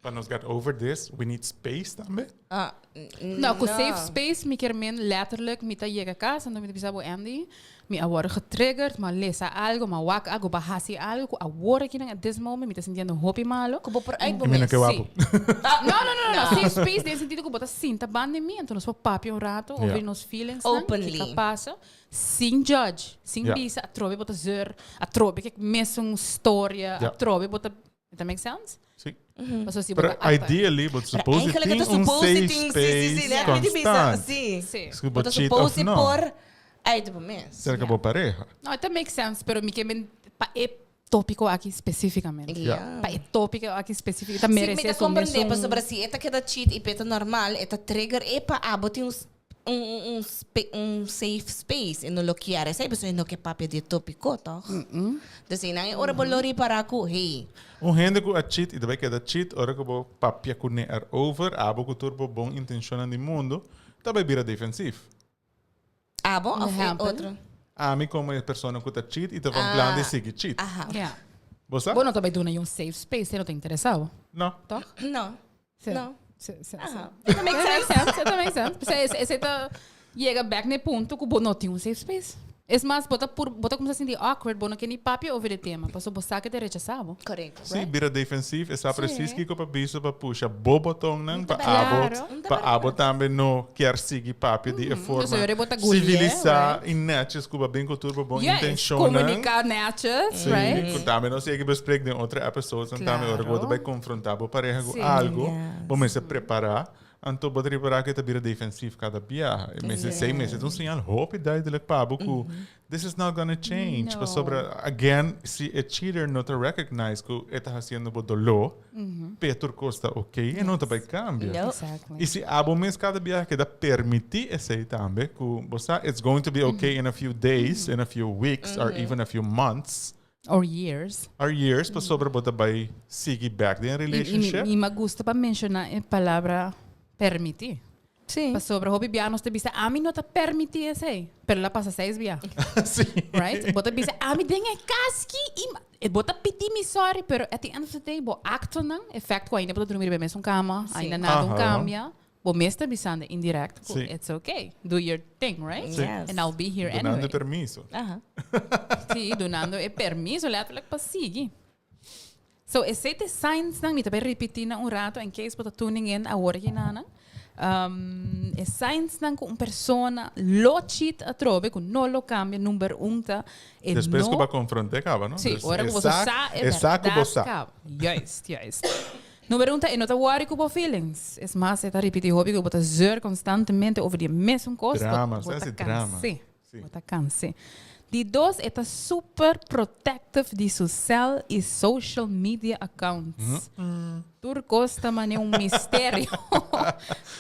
pa nos get over this, we need space tambe. Ah, No, ku safe space mi kier men letterlijk mi ta yega kas anto mi ta bisa bo Andy, mi a wòrdu getriggerd, mi a lesa algo, mi a wak algo, bo a hasi algo ku awor aki nan at this moment mi ta sintiendo hopi malo. Ku bo por uit bo I mi no mes. ke wapu. No, no, no, no, no. Safe space den sentido ku bo ta sinta banda di mi anto nos por papia un rato over Ja. nos feelings nan, Openly. kiko a pasa, sin judge, sin Ja. bisa atrobe bo ta zeur, atrobe ke mesun storia, Ja. atrobe bo ta That make sense? Sí. Paso si bo Pero ta acta. ideally, bo Pero supposed eigenlijk tin het un supposed safe tin, sí, sí, sí, space net met die bisa, constant. sí. Sí. Si bo Bo ta cheat of supposed no, por uit bo mes. cerca bo pareha. No, it makes sense, pero mi ke men pa e tópico aki specíficamente. Ja. Pa e tópico aki specífico, ta Sí, mi merece ta su comprende, mesun- pasobra si e ta keda cheat i p'e ta normal, e ta trigger e pa abo tin un un un un spe un safe space e no lo kier esei pasobra e no ke papia di e tópiko tòg? Dus einan e ora bo lo ripará ku hey. Un hende ku a cheat i ta bai keda cheat ora ku bo papia kuné erover, abo ku tur bo bon intenshonnan di mundu, ta bai bira defensief. Abo Un òf e ehèmpel? otro? Ami komo e persona ku ta cheat i ta van plan di sigui cheat. Aha. Ja. Bo sa? Bo no ta bai duna e un safe space, e no ta interesá bo. No. Tòg? No. Sí. No. Sí, sí, sí. Aha. It makes sense. It makes sense. P'esei esei esei ta yega bek na e punto ku bo no tin un safe space. Es mas, bo ta pur, bo ta kuminsá sinti awkward, bo no ke ni papia over e tema, pasobra bo sa ke ta rechasá bo. Correcto. Sí, bira defensief. E sa precies Sí. kiko pa bisa pa pusha bo botonnan pa Claro. abo, pa abo tambe no kier sigui papia di e forma Dus ora bo ta gulie, civilisa right? i netjes ku bo bin ku tur bo bon Yes, intenshonnan. komuniká netjes, Sí, right? ku tambe nos yega bespreek den otro episodes en tambe ora ku bo ta Claro. bai konfrontá bo pareha ku Sí. algo, Yes. bo mester prepará, anto bo ta ripará ku e ta bira defensief kada biaha. E mester esei mester ta un señal hopi duidelijk pa bo ku this is not gonna change. No. Pasobra again, si e cheater no ta recognize ku e ta hasiendo bo doló, p'e tur kos ta oké, e no ta bai kambia. No. Exactly. I si abo mes kada biaha keda permití esei tambe, ku bo sa it's going to be okay in a few days, in a few weeks, or even a few months, Or years. or years, pasobra bo ta bai sigui bek den e I, i, mi, relationship. mi a gusta pa menshoná e palabra permití. Sí. Pasobra hopi bia nos ta bisa, ami no ta permití esei. Pero el a pasa seis bia. Sí. Right? Bo ta bisa, ami den e kaski i ma-" E bo ta pidi mi sorry, pero at the end of the day, bo actonan, e fact ku ainda bo ta drumi riba e mesun kama, Sí. ainda nada un Aha. cambia, bo mes ta bisando indirect ku Sí. it's okay, do your thing, right? Sí. Yes. And I'll be here Dunando anyway. permiso. Aha. Sí, dunando e permiso letterlijk pa sigui. So, esei ta e signsnan, mi ta bai ripití nan un rato in case bo ta tuning in awor aki nan. Um, e signsnan ku un persona lo cheat atrobe, ku no lo kambia, number un ta e Despues ku no bo a konfront'é kaba, no? Sí, Dus ora e ku bo sa, sa e e sa ku bo bèrdat sa. kaba. Juist, juist. Number un ta e no ta worry ku bo feelings. Es mas, e ta ripití hopi ku bo ta zeur konstantemente over di e mesun kos. Bo Drama, bo sa ta hasi drama. kans'é. Sí. Bo ta kans'é. Di dos, e ta super protective di su cel y social media accounts. Tur cos ta mane un misterio.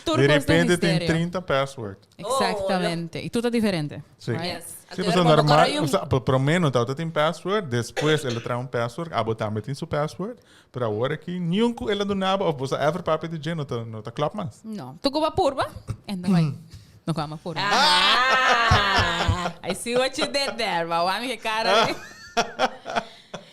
Tur De cos ta un repente tin misterio. 30 password. Exactamente. Y tur ta diferente. Sí. Right? Yes. Sí, Anto pasobra era como normal, corayun. o sea, pa promé no tabata tin password, despues el a traha un password, abo tambe tin su password, pero awor aki niun ku el a dunabo of bo sa ever papia di dje no ta no ta klòp mas. No. Tu ku ba purba? En dan bai. No kwam a purba. Ah. I see what you did there. Ba wami ke cara di.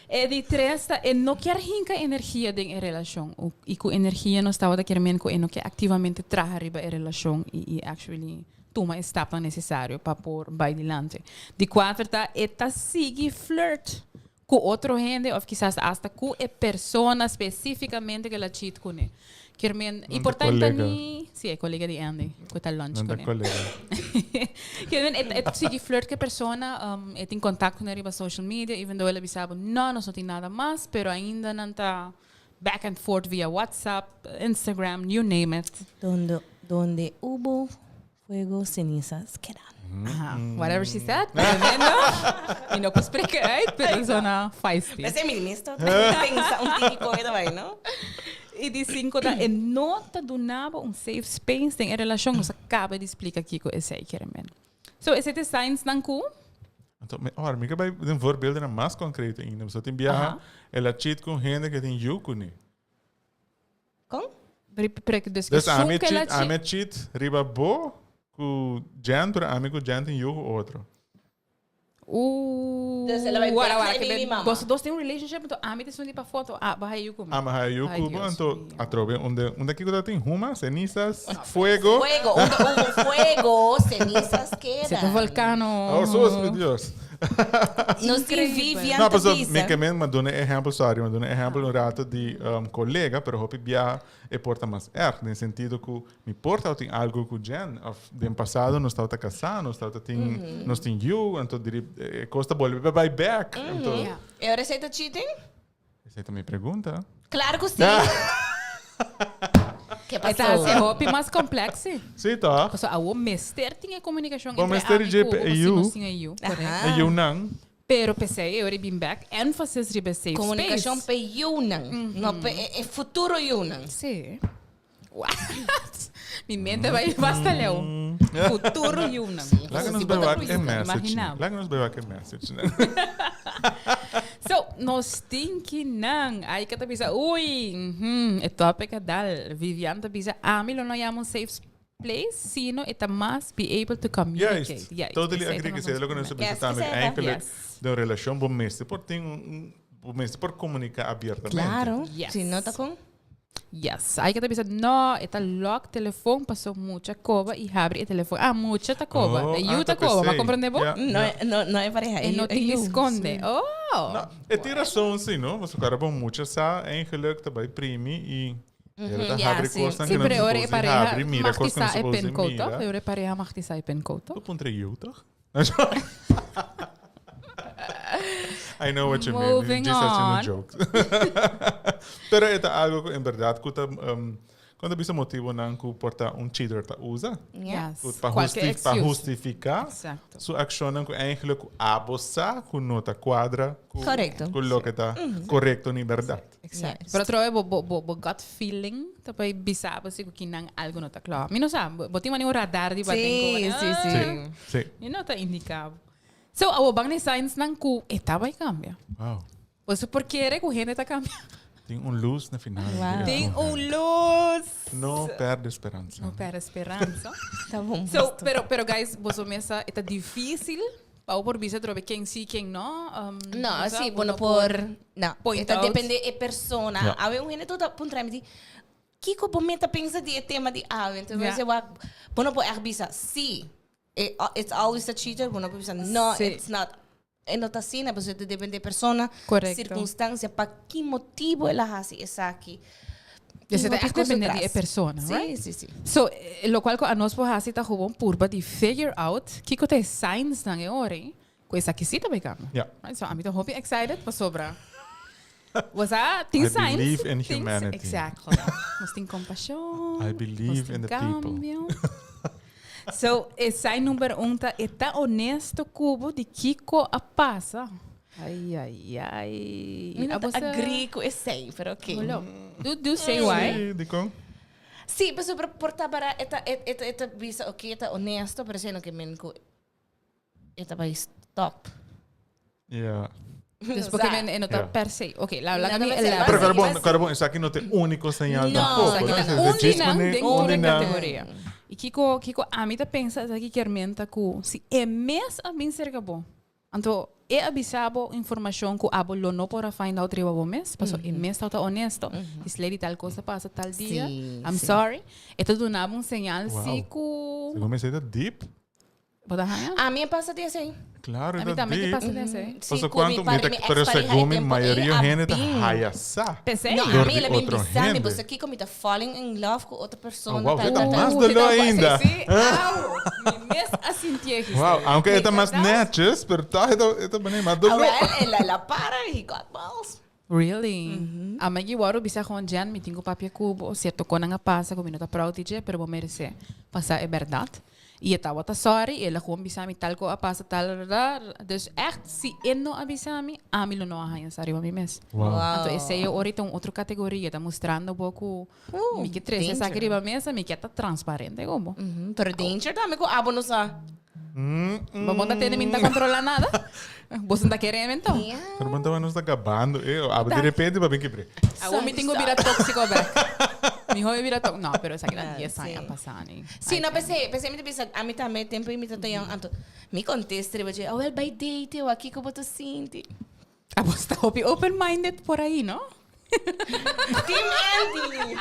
E di tres ta e no kier hinka energia den e relashon. O- I ku energia nos tabata kier men ku e no kier aktivamente traha riba e relashon i i actually tuma e stapnan nesesario pa por bai dilanti. Di kuater ta e ta sigui flirt ku otro hende of kisas asta ku e persona spesífikamente ku el a cheat kuné. Kier men, i Nan por ta ta kolega. ni, sí, e kolega di Andy, ku ta lunch Nan ta kuné. kolega. Kier men, e ta e ta sigui flirt ku e persona, e tin kontakto kuné riba social media, even though el a bisa bo, no, nos no tin nada mas, pero ainda nan ta back and forth via WhatsApp, Instagram, you name it. Donde, donde hubo fuego, cenizas quedan. Aha, whatever she said, tremendo. Mi no por spreek uit, pero zona feisty. Ese mi ministro pensa un tiki koe daarbij, no? I di cinco ta e no ta dunabo un safe space den e relacion. Nos a caba di splica kico esey kier men. So esey ta e signs nan cu. Anto, mi, ora, mi ke bai den voorbeelden mas concreto ainda. Pasobra tin biaha, Aha. el a cheat cu un hende ke tin yu cune. Kon? Dus Dus ami esun ku el a cheat, ami cheat riba bo ku Jen, pero ami ku Jen tin yu ku otro. Ooh. Dus el a bai Wara, bek wara, na ke baby ben- mama. Boso dos tin un relationship, anto ami ta esun di pa foto. Ah, bo haya yu ku mi. Ami haya yu Ay, ku bo, Dios anto mío. atrobe unda unda kiko ta tin huma, cenizas, fuego. Fuego, unda hubo fuego, cenizas Se ta quedan. volcano. Oh, sos, mi Dios. Nos tin Increíble. Vivian No, te paso, mi bisa. ke men ma duna ehempel, sorry, ma duna ehempel un rato di um, colega, pero hopi bia e porta mas erg, den sentido ku mi porta tin algo ku Jen, of den pasado nos tawata casá, nos tawata tin, nos tin yu, anto diri e cos ta bolbe bai back. Anto, Ja. E ora esei ta cheating? esei ta mi pregunta. Claro ku si. Ke E ta pasó? hasi hopi mas complex, sí. Sí, toch? Paso awo mester tin e comunicacion Bo entre mester ami dje ku pe bo, si EU. nos tin e EU, correcto. Aha. E yunan. Pero p'esei e ora bin bek énfasis riba e safe Comunicacion space. pe yunan, no pe e, e futuro yunan. Sí. What? Mi mente bai basta leu. Futuro yunan. Laga nos Si bai bo ta wak e ruido, message. imagina. Laga nos bai wak e message. So, nos tin ki nan. Aika ta bisa, ui, mhm, e topic a dal. Vivian ta bisa, ami lo no yama un safe place, sino e ta mas be able to communicate. Juist. Juist. Totally Esei ta agree nos que lo que nos argumento. bisa Yes, tambe. esei ta. Eigenlijk, Yes. de relacion bo mester por tin un, bo mester por comunica abiertamente. Claro. Yes. Si no ta con. Yes. Aika ta bisa, no, e ta lock telefon paso mucha koba i habri e telefon. Ah, mucha ta koba. Oh, E ah, yu ta ta koba. Ma pesei. comprende bo? Ja. No, no, no e pareha. E no tin yu. esconde. Oh. No, e tin rason si, no? Pasobra cara bo mucha sa eigenlijk ta bai primi i mm ta ja, habri si. cosnan Sí, que no pero ora e supose pareha habri, mira mag cos que no sa e supose pincode, toch? mira. Ora e pareha mag di sa e pincode, toch? Tu puntra yu, toch? I know what you mean. Moving Just haciendo on. jokes. Pero e ta algo cu en berdad cu ta um, cuando bisa motibonan cu por ta un cheater ta usa. Ja. Yes. Cu pa, Cualke justi pa excuse. justifica Exacto. su accionnan cu eigenlijk cu abo sa cu no ta cuadra cu, Correcto. cu loke ta correcto ni berdad. Exacto. Yes. Pero atrobe bo, bo, bo, bo gut feeling ta bai bisa bo si cu kinan algo no ta cla. Mi no sa, bo, bo tin mani un radar di baten Sí, cu, sí, sí. Sí, sí. Mi no ta indica bo. So, awo bang ni signs nan cu e ta bai cambia. Wow. Boso por kere cu hende ta cambia. Tin un luz na final. Wow. Tin un luz. No perde speransa. No perde speransa. Ta bon. So, pero, pero guys, boso mesa, e ta difícil pa bo por bisa trobe ken sí, ken no. Um, No, o sea, sí, bo bueno, no por... No, point eta out. depende e persona. Ja. Awe un hende tot puntra mi di, Kiko bo meta pensa di e tema di awe. Entonces, Ja. yeah. wak, bo no por echt bisa, sí, it, it's always a cheater. Bo no por bisa, no, Sí. it's not. E no ta asina, pasobra ta depende persona, Correcto. circunstancia, pa ki motibo el a hasi esaki. Dus het Tin hopi echt cos depende di atrás. e persona, Sí, right? sí, sí. So, eh, locual cu anos por haci ta gewoon purba di figure out kico ta e signs nan e ora, cu esaki si ta bay cambia. Ja. Right? So, ami ta hopi excited pasobra. Was a tin I signs. believe in tin- humanity. Exactly. Nos tin compasión. I believe nos tin in the people. cambio. So, e sign number un ta e ta honesto ku bo di kiko a pasa. Ai, ai, ai. Mi no A ta bo sa- agree ku esei, pero oké. Holo. Do, do say why. Sí, dikon? Sí, pasobra por ta bara e ta e e ta bisa oké, e ta honesto, pero esei no ke men ku e ta bai stop. Ja. Dus porque men e no ta per se. Ok, la la No ta mi per se. elabora. Pero Basi, carbon, basi. carbon, esaki no ta e único señal No. tampoco. Esaki ta Esaki un ta di nan den un tur di e nan. categoria. Y kiko kiko ami ta pensa esaki kier menta cu si e mes a bin cerca bo, anto e a bisa bo informacion cu abo lo no por a find out riba bo mes, paso e mes tabata honesto. Islady tal cosa pasa tal dia, I'm sorry. E ta duna bo un señal si Wow. cu Segun mi esey ta deep. Bo ta haña? Ami a pasa di esei. Claro, A mi ta tambe ke deep. pasa di esei. Sí, Paso ku mi cuanto, pare, mi ta, mi pero ex-pareha segun e mi tempo mayoria ei a hende ta bin. haya sa. P'esei. No, Door ami di el a bin otro bisa mi, hende. boso kiko mi ta falling in love ku otro persona. Oh, wow, tal, e ta tal, tal. mas doló ainda. Sí, sí. Au! Mi mes a sintié gisteren. Wow, aunke e ta mas Verdad? netjes, pero toch e ta, e ta manera mas Ah, doló. wel, el a la para, he got balls. Really? Ami ki wòrdu bisa gewoon Jen, mi tin ku papia ku bo, sierto konan a pasa ku mi no ta proud di dje, pero bo meresé pasa e bèrdat. I e tabata sorry, i el a gewoon bisa mi tal ku a pasa tal, dus ègt si e no a bisa mi, ami lo no a haña sa riba mi mes. Wow. Anto esei e ora ta un otro kategoria, ta mustrando bo ku mi ke trese esaki riba mesa, mi ke ta transparente ku bo. Pero danger tambe ku abo no sa. Bo bon ta tende mi no ta controla nada. Bo no ta kere mi enton. Pero bon taba nos ta gabando. Eh, abo de repente pa bin kibre. Awo mi tengo bira tóxico back. Mi hoy bira tóxico. No, pero esaki nan 10 aña pasa ni. Sí, no, pensé, pensé mi ta bisa, a mi tambe tempo mi ta young, anto mi contesta riba dje, oh, wel bai date o aki ku bo ta sinti. Abo sta hopi open minded por ahí, no? Team Andy!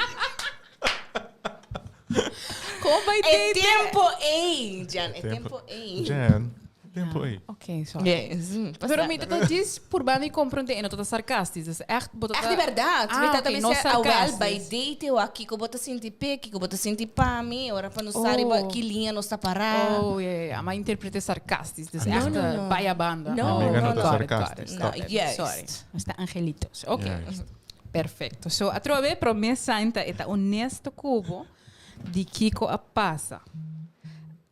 Como bai E date? tempo ei, Jan, e tempo ei. Jan, tempo ei. Ok, sorry. Yes. Pero mi ta djis purba mi comprende en no ta sarcastisch. Dus echt, bo ta Echt di berdad. Ah, Mi tata ok, bisa, no ah, wel, bai sarcastisch. date o aki ku bo ta sinti p'e, kiko bo ta sinti pa mi, ora pa nos sa riba Oh. ki liña nos ta pará. Oh, ja, ja, ja. Maar interpreté sarcastisch. Dus No, echt no, no. bij banda. No, Amiga no no, ta no. Got it, got sarcastisch. it. No, Stop. juist. Sorry. Nos ta angelitos. Ok. Juist. Perfecto. So, atrobe promé sign ta e ta honesto ku bo di kiko a pasa.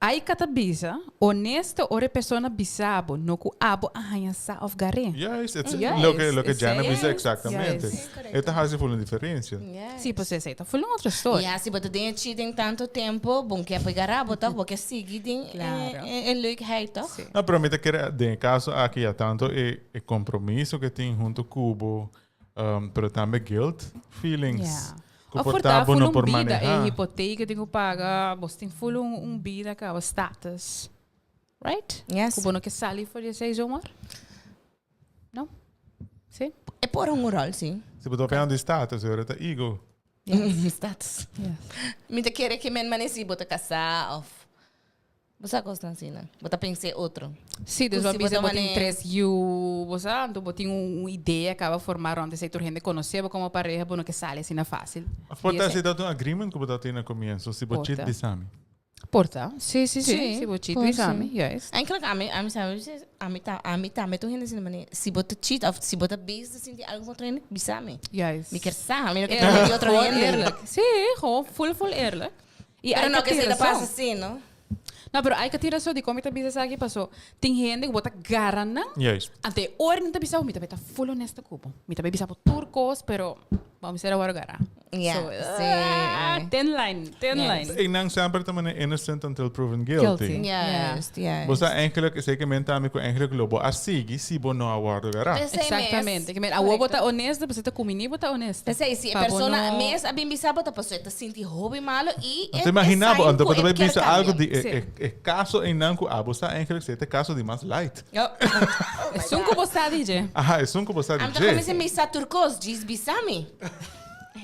Aika ta bisa, honesto ora e persona bisa bo, no ku abo a haña sa of gar'é. Juist, het is Juist, loke, loke esei Jana bisa es. exactamente. Juist. E ta hasi ful un diferencia. Sí, pues esei ta ful un otro storia. Ja, si bo ta den e cheating tanto tempo, bon ke pegará bo toch, bo ke sigui den Claro. e, e leukheid toch? Sí. No, pero mi ta kere den e caso aki ya tanto e, e compromiso que tin hunto cu bo, um, pero tambe guilt feelings. Ja. Cu Of por por ta ta bo ful no un por bida, e maneha. hipoteca tin cu paga, bos tin ful un, un bida caba, status. Right? Yes. Cu bo no ke sali for di esei zomaar? No? Sí? E por un rol, sí. Si bo ta papiando di status, ora ta ego. Status. Yes. Mi ta kere ke men manesi bo ta casá of Bo sa cosnan asina. Bo ta pens'é otro. Sí, dus Cu bo si bo bisa ta bo tin mane- tres yu, bo sa, anto bo tin un idea caba forma rond esei tur hende conoce bo como pareha, bo no ke sali asina facil. Of por Di ta esei. si ta un agreement cu bo ta tin na comienzo, si bo cheat Por ta. bisa mi. Por ta, sí, sí, sí, Sí, si bo cheat por bisa sí. mi, juist. Eigenlijk ami, ami sa, ami ta, ami ta, mi tur hende asina mane, si bo ta cheat of si bo ta bezig ta sinti algo cu otro hende, bisa mi. Juist. Mi kier sa, mi no kier Eerlijk, di otro gewoon hende. eerlijk. Sí, gewoon full, full eerlijk. Y Pero hay no que que se tira ta pasa so. así, no? No, pero hay que tira so di con mi ta bisa esaki paso tin hende cu bo ta gara nan. Juist. Ante ora nan ta bisa bo, mi ta bay ta full honesto cu bo. Mi ta bay bisa bo tur cos, pero bo mester a worde gara. Ja, So, sí. ah, thin line, thin Yes. line. Y nan semper ta mane innocent until proven guilty. Guilty. Juist, juist. Bo sa eigenlijk, zeker men tambe cu eigenlijk lo bo a sigui si bo no a worde gara. Pesey mes. Exactamente. Que men, awo bo ta honesto, pero si ta cumini bo ta honesto. Pesey, si e Pa bo persona no- mes a bin bisa bo ta paso e ta sinti hopi malo y Anto imagina bo, e sign anto cu bo ta e bay kier bisa algo cambia. di e, Sí. e, e caso einan cu abo sa eigenlijk si e caso di mas light. Oh. Esun cu bo sa di dje. Aha, esun cu bo sa di Am ta dje. cuminsa misa tur cos, djis bisa mi.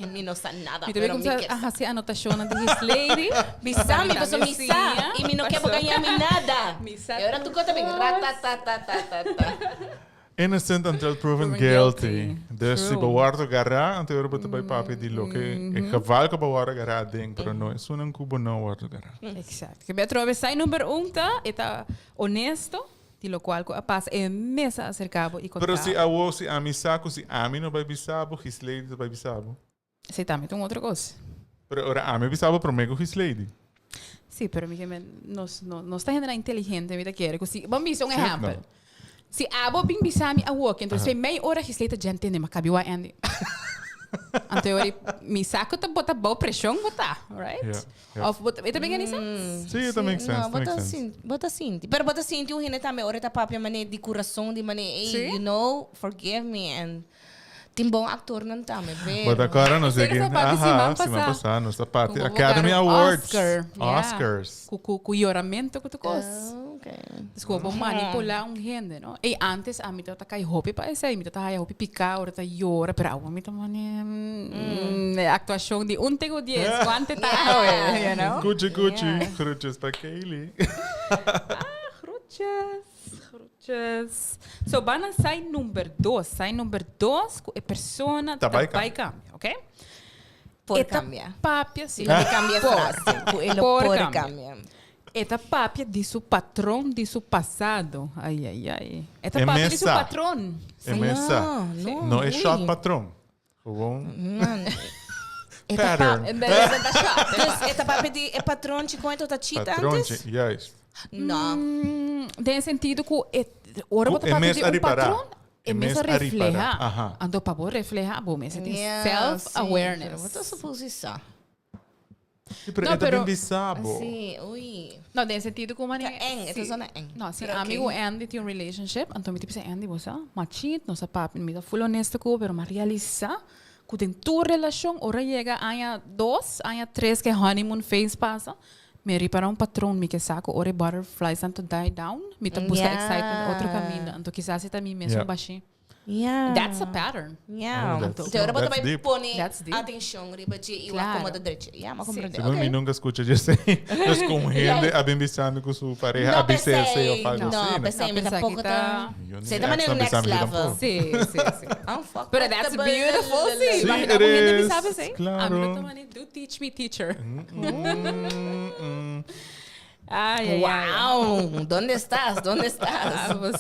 Mi no sa nada, Mi tambe pero mi cuminsa kier a sa. haci anotacionnan di his lady. Bisa mi, paso mi sa Misia. y mi no kier bo gaña mi nada. Mi sa Y ora tur cos ta bin tur ratatatatata. Innocent until proven Proven guilty. guilty. Dus si True. bo wordo gará, anto ora bo ta bai papia di loke e geval ku bo wordo gará den, pero no esunnan ku bo no wordo gará. Exacto. Ke mi atrobe sai number un ta, e ta honesto di locual ku a pasa. E mes a acerca bo i conta Pero si bo. awo, si ami sa ku si ami no bai bisa bo, Gislady ta bai bisa bo. Esei tambe ta un otro cos. Pero ora ami bisa bo prome ku Gislady. Sí, pero mi men, nos, no, nos ta hendenan inteligente, mi ta kere. Ku si, bon bisa un ehempel. No. Si abo bin bisa mi awo, que entonces mei ora gisleta ya entende, ma kabi wa Andy. Anto ori, mi sa ku ta bota bou preshon bota, right? Yeah, yeah. Of bota, e ta make any sense? Sí, it makes sense. No, it makes bota sense. sinti, bota sinti. Pero bota sinti un hende tambe ora ta papia mane di corazón di mane, hey, Sí? you know, forgive me and tin bon actornan tambe, pero But agora nos Ese aqui. esa parte Aham, siman siman pasá. pasá, nos parte Ku Academy bogaron Awards. Oscar, yeah. Oscars. Ku, ku, ku yoramento ku tu kos. Ah, okay. Dus ku bo manipulá un hende, no? Ey, antes a mi tabata kai hopi pa esei, mi tabata haya hopi piká, ora ta yora, pero awo mi ta mane mm, actuacion di un te ku dies, kuante ta awe, you know? Gucci, Gucci. Groetjes pa Kaylee. Groetjes, groetjes. So, ban na sign number dos. Sign number dos, ku e persona Ta ta bai bai cambia. cambia, ok? Por E ta cambia. papia, si. Lo cambia Por. frase. Ku e lo Por por cambia. cambia. E ta papia di su patron, di su pasado. Ai, ai, ai. E ta E papia di su mesa. patron. E mesa. No, No é shot ui. patron. Gewoon Man. E ta pattern. En ben ta shot. Dus e ta papia di e patron chico ta cheat Patrontje, antes? juist. No. Den sentido ku e ora Ku bo ta e papia mes di a un ripará. patron, e E mes mes a a ripará. refleha. Aha. Anto pa bo refleha, bo mes tin Yeah, self-awareness. Sí, pero bo ta suposishon. Sí, pero No, e ta pero- bin bisabo. Sí, ui. No, den sentido ku mane. Ta eng, e ta zona eng. No, si Pero ami ok. ku Andy tin un relationship, anto mi ta bisa Andy, bo sa, m'a cheat, nos a papia, mi ta full honesto ku bo, pero m'a realisa ku den tur relashon, ora yega aña dos, aña tres ku e honeymoon phase pasa, mi a ripara un patron, mi ke sa ku ora e butterflies nan ta die down, mi ta buska Yeah. excitement otro kaminda, anto kisas e ta mi mesun Yeah. bashí. Yeah. That's a pattern. Yeah. Oh, that's- Anto ora bo ta that's bai deep. pone That's deep. atenshon riba dje i wak Claro. komo ta drecha. Yeah, m'a komprende. Segun mi Ok. nunca escucha dje Dus con hende a bin bisami cu su pareha No a bisa pensei, esey of algo no, asina. pensei, No, mi pensei tampoco que ta. ta- Yo ni Esey ta manera ex no next bisa mi level. tampoco. Sí, sí, sí. Unfuck Pero that's with the beautiful, sí. Sí, Imagina it un hende is. bisa esey. Claro. Ami no ta mane, do teach me, teacher. Mm, Ay, ay, ay. Wow, ¿dónde estás? ¿Dónde estás? Vamos.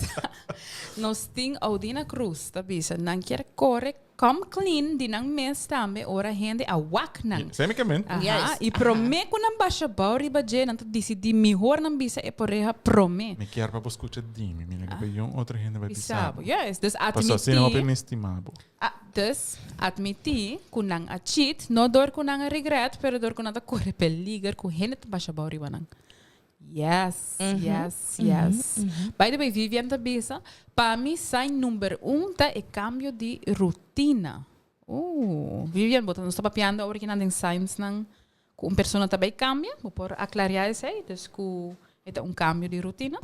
Nos tin Audina Cruz ta bisa nan kier core come clean di nan mes tambe ora hende a wak nan. Semicamente. Aha, Yes. i prome ku nan basha bou riba dje nan ta disidi mihor nan bisa e pareha prome. Mi kier pa bo scucha di mi, mi no kier pa yon otro hende bai bisa Bisa bo. bo. Yes, dus Paso asina hopi admiti, mi stima bo. ah, dus admiti ku nan a cheat, no dor ku nan a regret, pero dor ku nan ta kore peliger ku hende ta basha bou riba nan. Yes, yes, yes. By the way, Vivian ta bisa, pa mi sign number un ta e cambio di rutina. Vivian, bo ta nos ta papiando awor kinan den signs nan ku un persona ta bay cambia, bo por aclaria esey, dus ku e ta un cambio di rutina.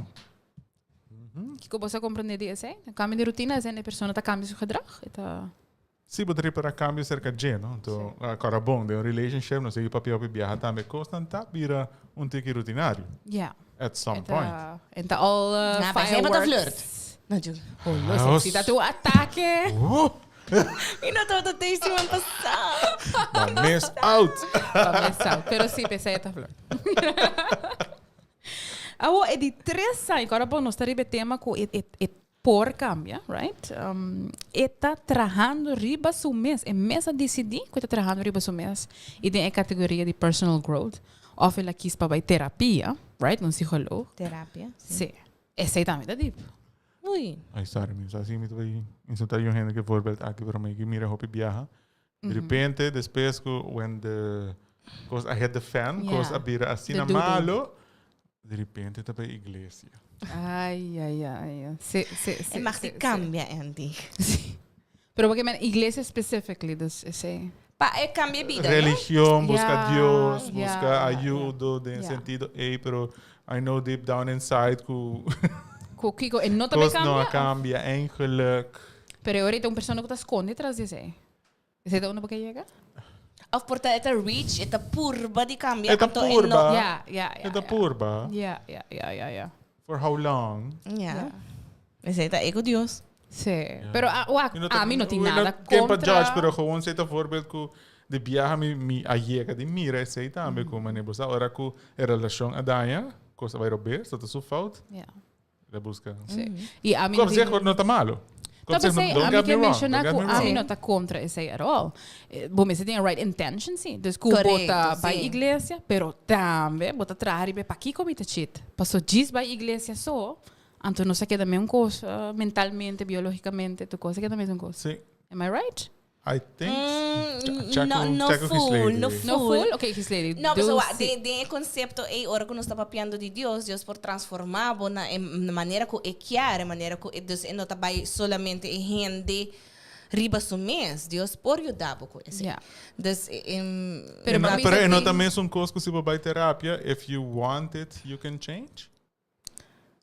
Kiko bo sa comprende di esey? Un cambio di rutina esey e persona ta cambia su gedrag, e ta. Sí, bo ta ripara cambio cerca dje, no? Anto, acorda bon, den un relationship, nos sigui papia hopi biaha tambe, cosnan ta bira un tiki rutinario. Ja. At some E ta, point. en ta all Na, pensé pa ta fireworks. flirt. No, yo. Oh, lo Ah, sexy ta tu atake. Oh, Mi no tabata tei siman pasá. ba miss out. Ba miss out. Pero sí, pensé ta flirt. Awo, e di tres sign, ahora bon, nos ta riba e tema ku e, e, e por cambia, right? E ta trahando riba su mes. E mes a dicidí cu e ta trahando riba su mes. Y den e categoria di personal growth. Of el a kies pa bay terapia, right? Un psicoloog. Terapia, sí. Sí. Esey tambe ta diep. Ui. Ay, sorry, mi sa si mi ta bay insulta yon hende ke voorbeeld aki, pero mi ki mira hopi biaha. De repente, despues cu when the cos a hit the fan, cos a bira asina The doodle. malo, de repente ta bay iglesia. Ay, ay, ay. Sí, sí, sí. E mag sí, di cambia, Andy. Sí. Pero porque men iglesia specifically, dus esey. Pa e cambia bida, no? Religion, busca Dios, busca ayudo, den sentido, ey, pero I know deep down inside cu Cu kico e no ta bay cos no a cambia? cambia, eigenlijk. Pero ahorita un persona cu ta sconde tras di esey. Esey ta uno pa ke yega? Of por ta e ta reach, e ta purba di cambia. E ta anto e purba. no. Ja, ja, ja, E ta ja. purba. Ja, ja, ja, ja, ja. For how long? Ja. Esey ta ego Dios. Sí. Pero a, wak, Mi no ta- ami no tin we nada ken pa contra. judge, pero gewoon esey ta voorbeeld cu di biaha mi, mi a yega di mira esey tambe cu mane bo sa ora cu e relacion a daña, cos a bay robes, ta ta su fout. Ja. La busca. Sí. Y ami Cu no op zich tin no ta malo. No, p'esei ami ke menshoná ku ami no ta kontra esei at all. Bo mester tin e right intention si. Dus ku bo ta bai iglesia, pero tambe bo ta traha riba e pakiko mi ta chit. Paso djis bai iglesia so, anto nos a keda meun kos mentalmente, biologicamente, tur kos a keda mesun kos. Am I right? I think Mm, check no, no check full, Gislady. no No full? Ok, Gislady. No, do pasobra si. den, den e konsepto ei, ora ku nos ta papiando di Dios, Dios por transformá bo na e manera ku e kier, e manera ku e, dus e no ta bai solamente e hende riba su mes. Dios por yuda bo ku esei. Ja. Dus, e, em, Pero No, pa mi pero ta e no tin- ta mesun kos ku si bo bai terapia, if you want it, you can change.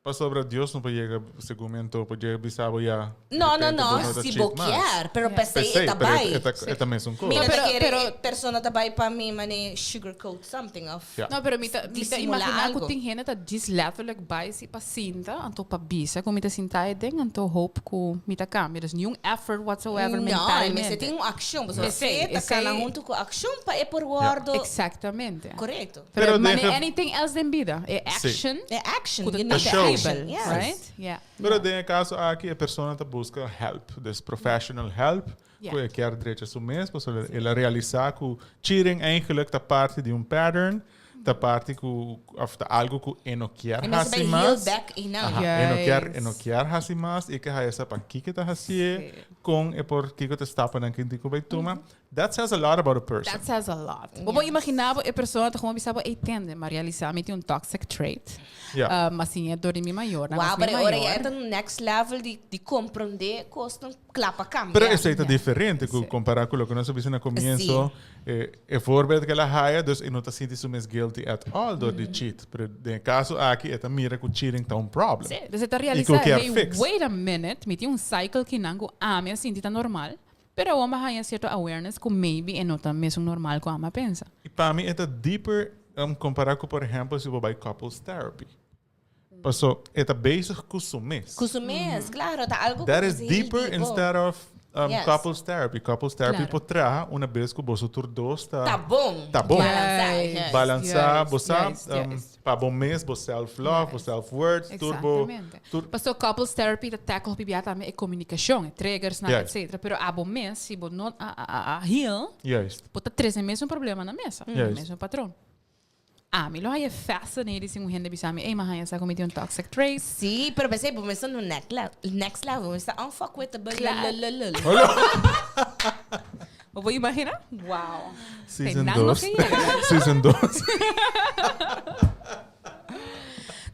Pasobra Dios no por yega, segun mi anto, por yega bisa bo ya. No, no, de repente no, bo no ta si cheat bo mas. kier, pero Yeah. p'esei e P'esei, ta pero bai. e ta, e ta mesun kos. Mi no ta Pero- kere pero- e persona ta bai pa mi mane sugarcoat something of Ja. No, pero mi ta, mi ta disimula imagina ku algo. tin hende ta djis letterlijk bai si pa sinta, anto pa bisa ku mi ta sinta e den, anto hoop ku mi ta kambia. Dus niun effort whatsoever No, e mentalmente. mester tin un akshon, pasobra Esei, fe ta kana esei- huntu ku akshon pa e por wordo Exactamente. korekto. Pero, Pero mane den ge- anything else den bida, e Sí. action E action, ku ta you need the show. action, tangibel, yes. right? Yeah. Pero den e caso aki e persona ta busca help, dus professional help, Yeah. cu e kier drecha su mes, pasobra el a realisa cu cheating eigenlijk ta parti di un pattern, ta parti cu, of ta algo cu e no kier E mester haci bai heal mas. back einan. Aha, e no kier, e no Juist. kier haci mas, e ke haya sa pakico ta hacié, Sí. con e por, kico ta stappen nan tin cu bai tuma. That says a lot about a person. That says a lot. Bo por imagina bo e persona ta gewoon bisa bo, ey tende, ma realisa mi tin un toxic trait. Ja. Uh, ma sin e dor di mi mayornan Wow, of mi pero ora mayor. ya ta un next level di, di comprende cosnan cla pa cambia. Pero esey ta Ja. diferente cu Sí. compara cu loke nos a bisa na comienzo. Eh, e voorbeeld cu el a haya, dus e no ta sinti su mes guilty at all door di cheat. Pero den e caso aki e ta mira cu cheating ta un problem. Sí, dus e ta Y cu realisa, kier hey, fix. wait a minute, mi tin un cycle kinan cu ami a sinti ta normal. Pero awor mi a haña cierto awareness cu maybe e no ta mesun normal cu ami a pensa. Y pa mi e ta deeper compara cu por ehempel si bo bay couples therapy. Paso e ta bezig cu su mes. Cu su mes, claro, ta algo cu That is heel deeper deep. instead of Yes. couples therapy. Couples therapy Claro. por traha una bes cu boso tur dos ta Ta bon. Ta bon. Balansa, Juist. juist. Balansa, Juist, bo sa, juist, juist. pa bo mes, bo self-love, bo Juist. self-worth, tur bo, Exactamente. tur Paso couples therapy ta tackle hopi bia tambe e comunicacion, e triggers nan, Juist. etcetera. Pero abo mes, si bo no a, a, a, a heal, Juist. bo ta trece e mesun problema na mesa, e Juist. mesun patron. Ami lo haya fascinated si un hende bisa mi, ey, ma haya sa cu mi tin un toxic trait. Sí, pero pensé, bo mester no next level, next level, bo mester unfuckwithable, Claro. lululul. Bo por imagina? Wow. Season Nan no 2. ke yega. Season 2.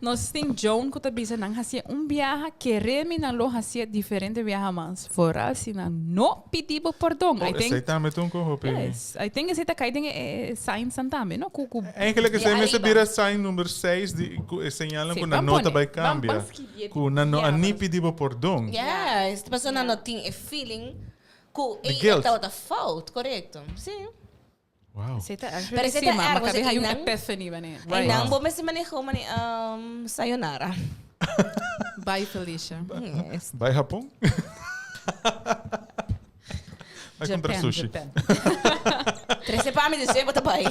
Nos tin Joan ku ta bisa nan hacié un biaha, kere mi nan lo hacié diferente biaha mas. Vooral si nan no pidi bo pordon. Oh, I think esei tambe ta un ko hopi. Yes, I think esei ta kai den e, e signs nan tambe, no? Ku ku Eigenlijk Di esei mester ariba. bira sign number 6 di ku e señalnan Sí, ku nan ban no ta pone. bai Ban cambia. ban skibié di Ku nan no a biaha. ni pidi bo pordon. Yes, e persona no tin e feeling ku The e guilt. tabata fout, korekto. Sí. Wow. Esei ta Pero actually esei ta sí, ma, ma erg, kabe want hay un einan- epiphany wanneer. Right. Einan bo mester maneho mane um, sayonara. Bye Felicia. Yes. Bai Japon? Bai compra Japan, sushi. Japan. Trece pa mi deseo bo ta bai.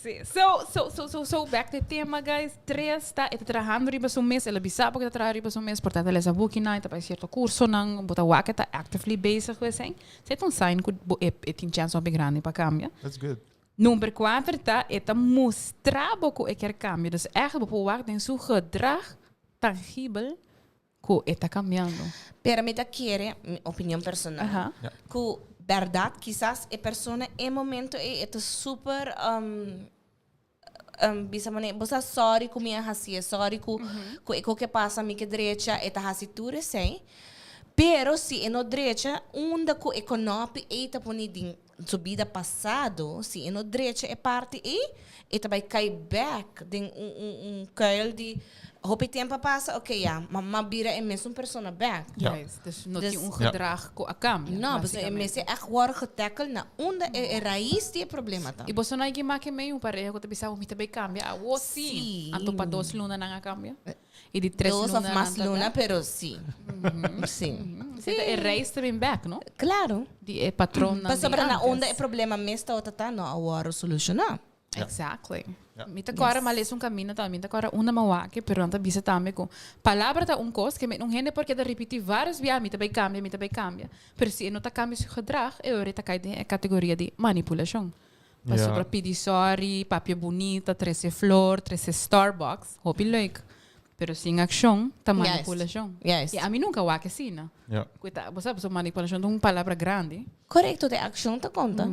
Sí. So, so, so, so, so, back to tema, guys. Tres ta, e ta trahando riba su mes, el a bisa bo ku ta traha riba su mes, por tanto el a lesa bukinan, e ta bai cierto cursonan, bo ta wak e ta actively bezig ku esei. Esei ta un sign ku bo e, e tin chance hopi grandi pa cambia. That's good. Number kuater ta, e ta mustra bo ku e kier cambia. Dus echt bo por wak den su gedrag tangibel ku e ta cambiando. Pero mi ta kere, mi opinion personal, Aha. Ja. ku berdad kisas e persona e momento ei e ta super um, um, bisa mane, bo sa sorry ku mi a hasi, sorry ku, ku e koke pasa mi ke drecha, e ta hasi tur esei. Pero si e no drecha, unda ku e konopi ei ta poni den su bida pasado, si e no drecha e parti ei, e ta bai kai bek den un, un, un kuil di hopi tempo a pasa, oké ya, ma m'a bira e mesun persona bek. Ja. Juist, dus no Dus tin un Ja. gedrag ku a kambia, No, pasobra e básicamente. mester echt wòrdu getackled na unda e, e rais di e problema ta. I boso no a yega make mei un pareha ku ta bisa, mi ta bai kambia, awo sí. Sí. Anto pa dos luna nan a kambia. I di tres Dos luna of mas nan ta luna, bek. pero sí. Sí. Sí. E rais ta bin bek, no? Claro. Di e patronnan di Pasobra na antes. unda e problema mes ta ota ta no a wòrdu solushoná. Exactly. Mi ta kòrda m'a lesa un kaminda tambe, mi ta kòrda unda m'a wak, pero nan ta bisa tambe ku palabra ta un kos, ke men un hende por keda ripití vários bia, mi ta bai kambia, mi ta bai kambia, pero si e no ta kambia su gedrag, e ora e ta kai den e kategoria di manipulashon. Pasobra pidi sòri, papia bunita, trese flor, trese Starbucks, hopi leuk, pero sin akshon ta manipulashon. I ami nunka wak asina. Ku ta, bo sa, pasobra manipulashon ta un palabra grandi. Korekto, ta e akshon ta konta.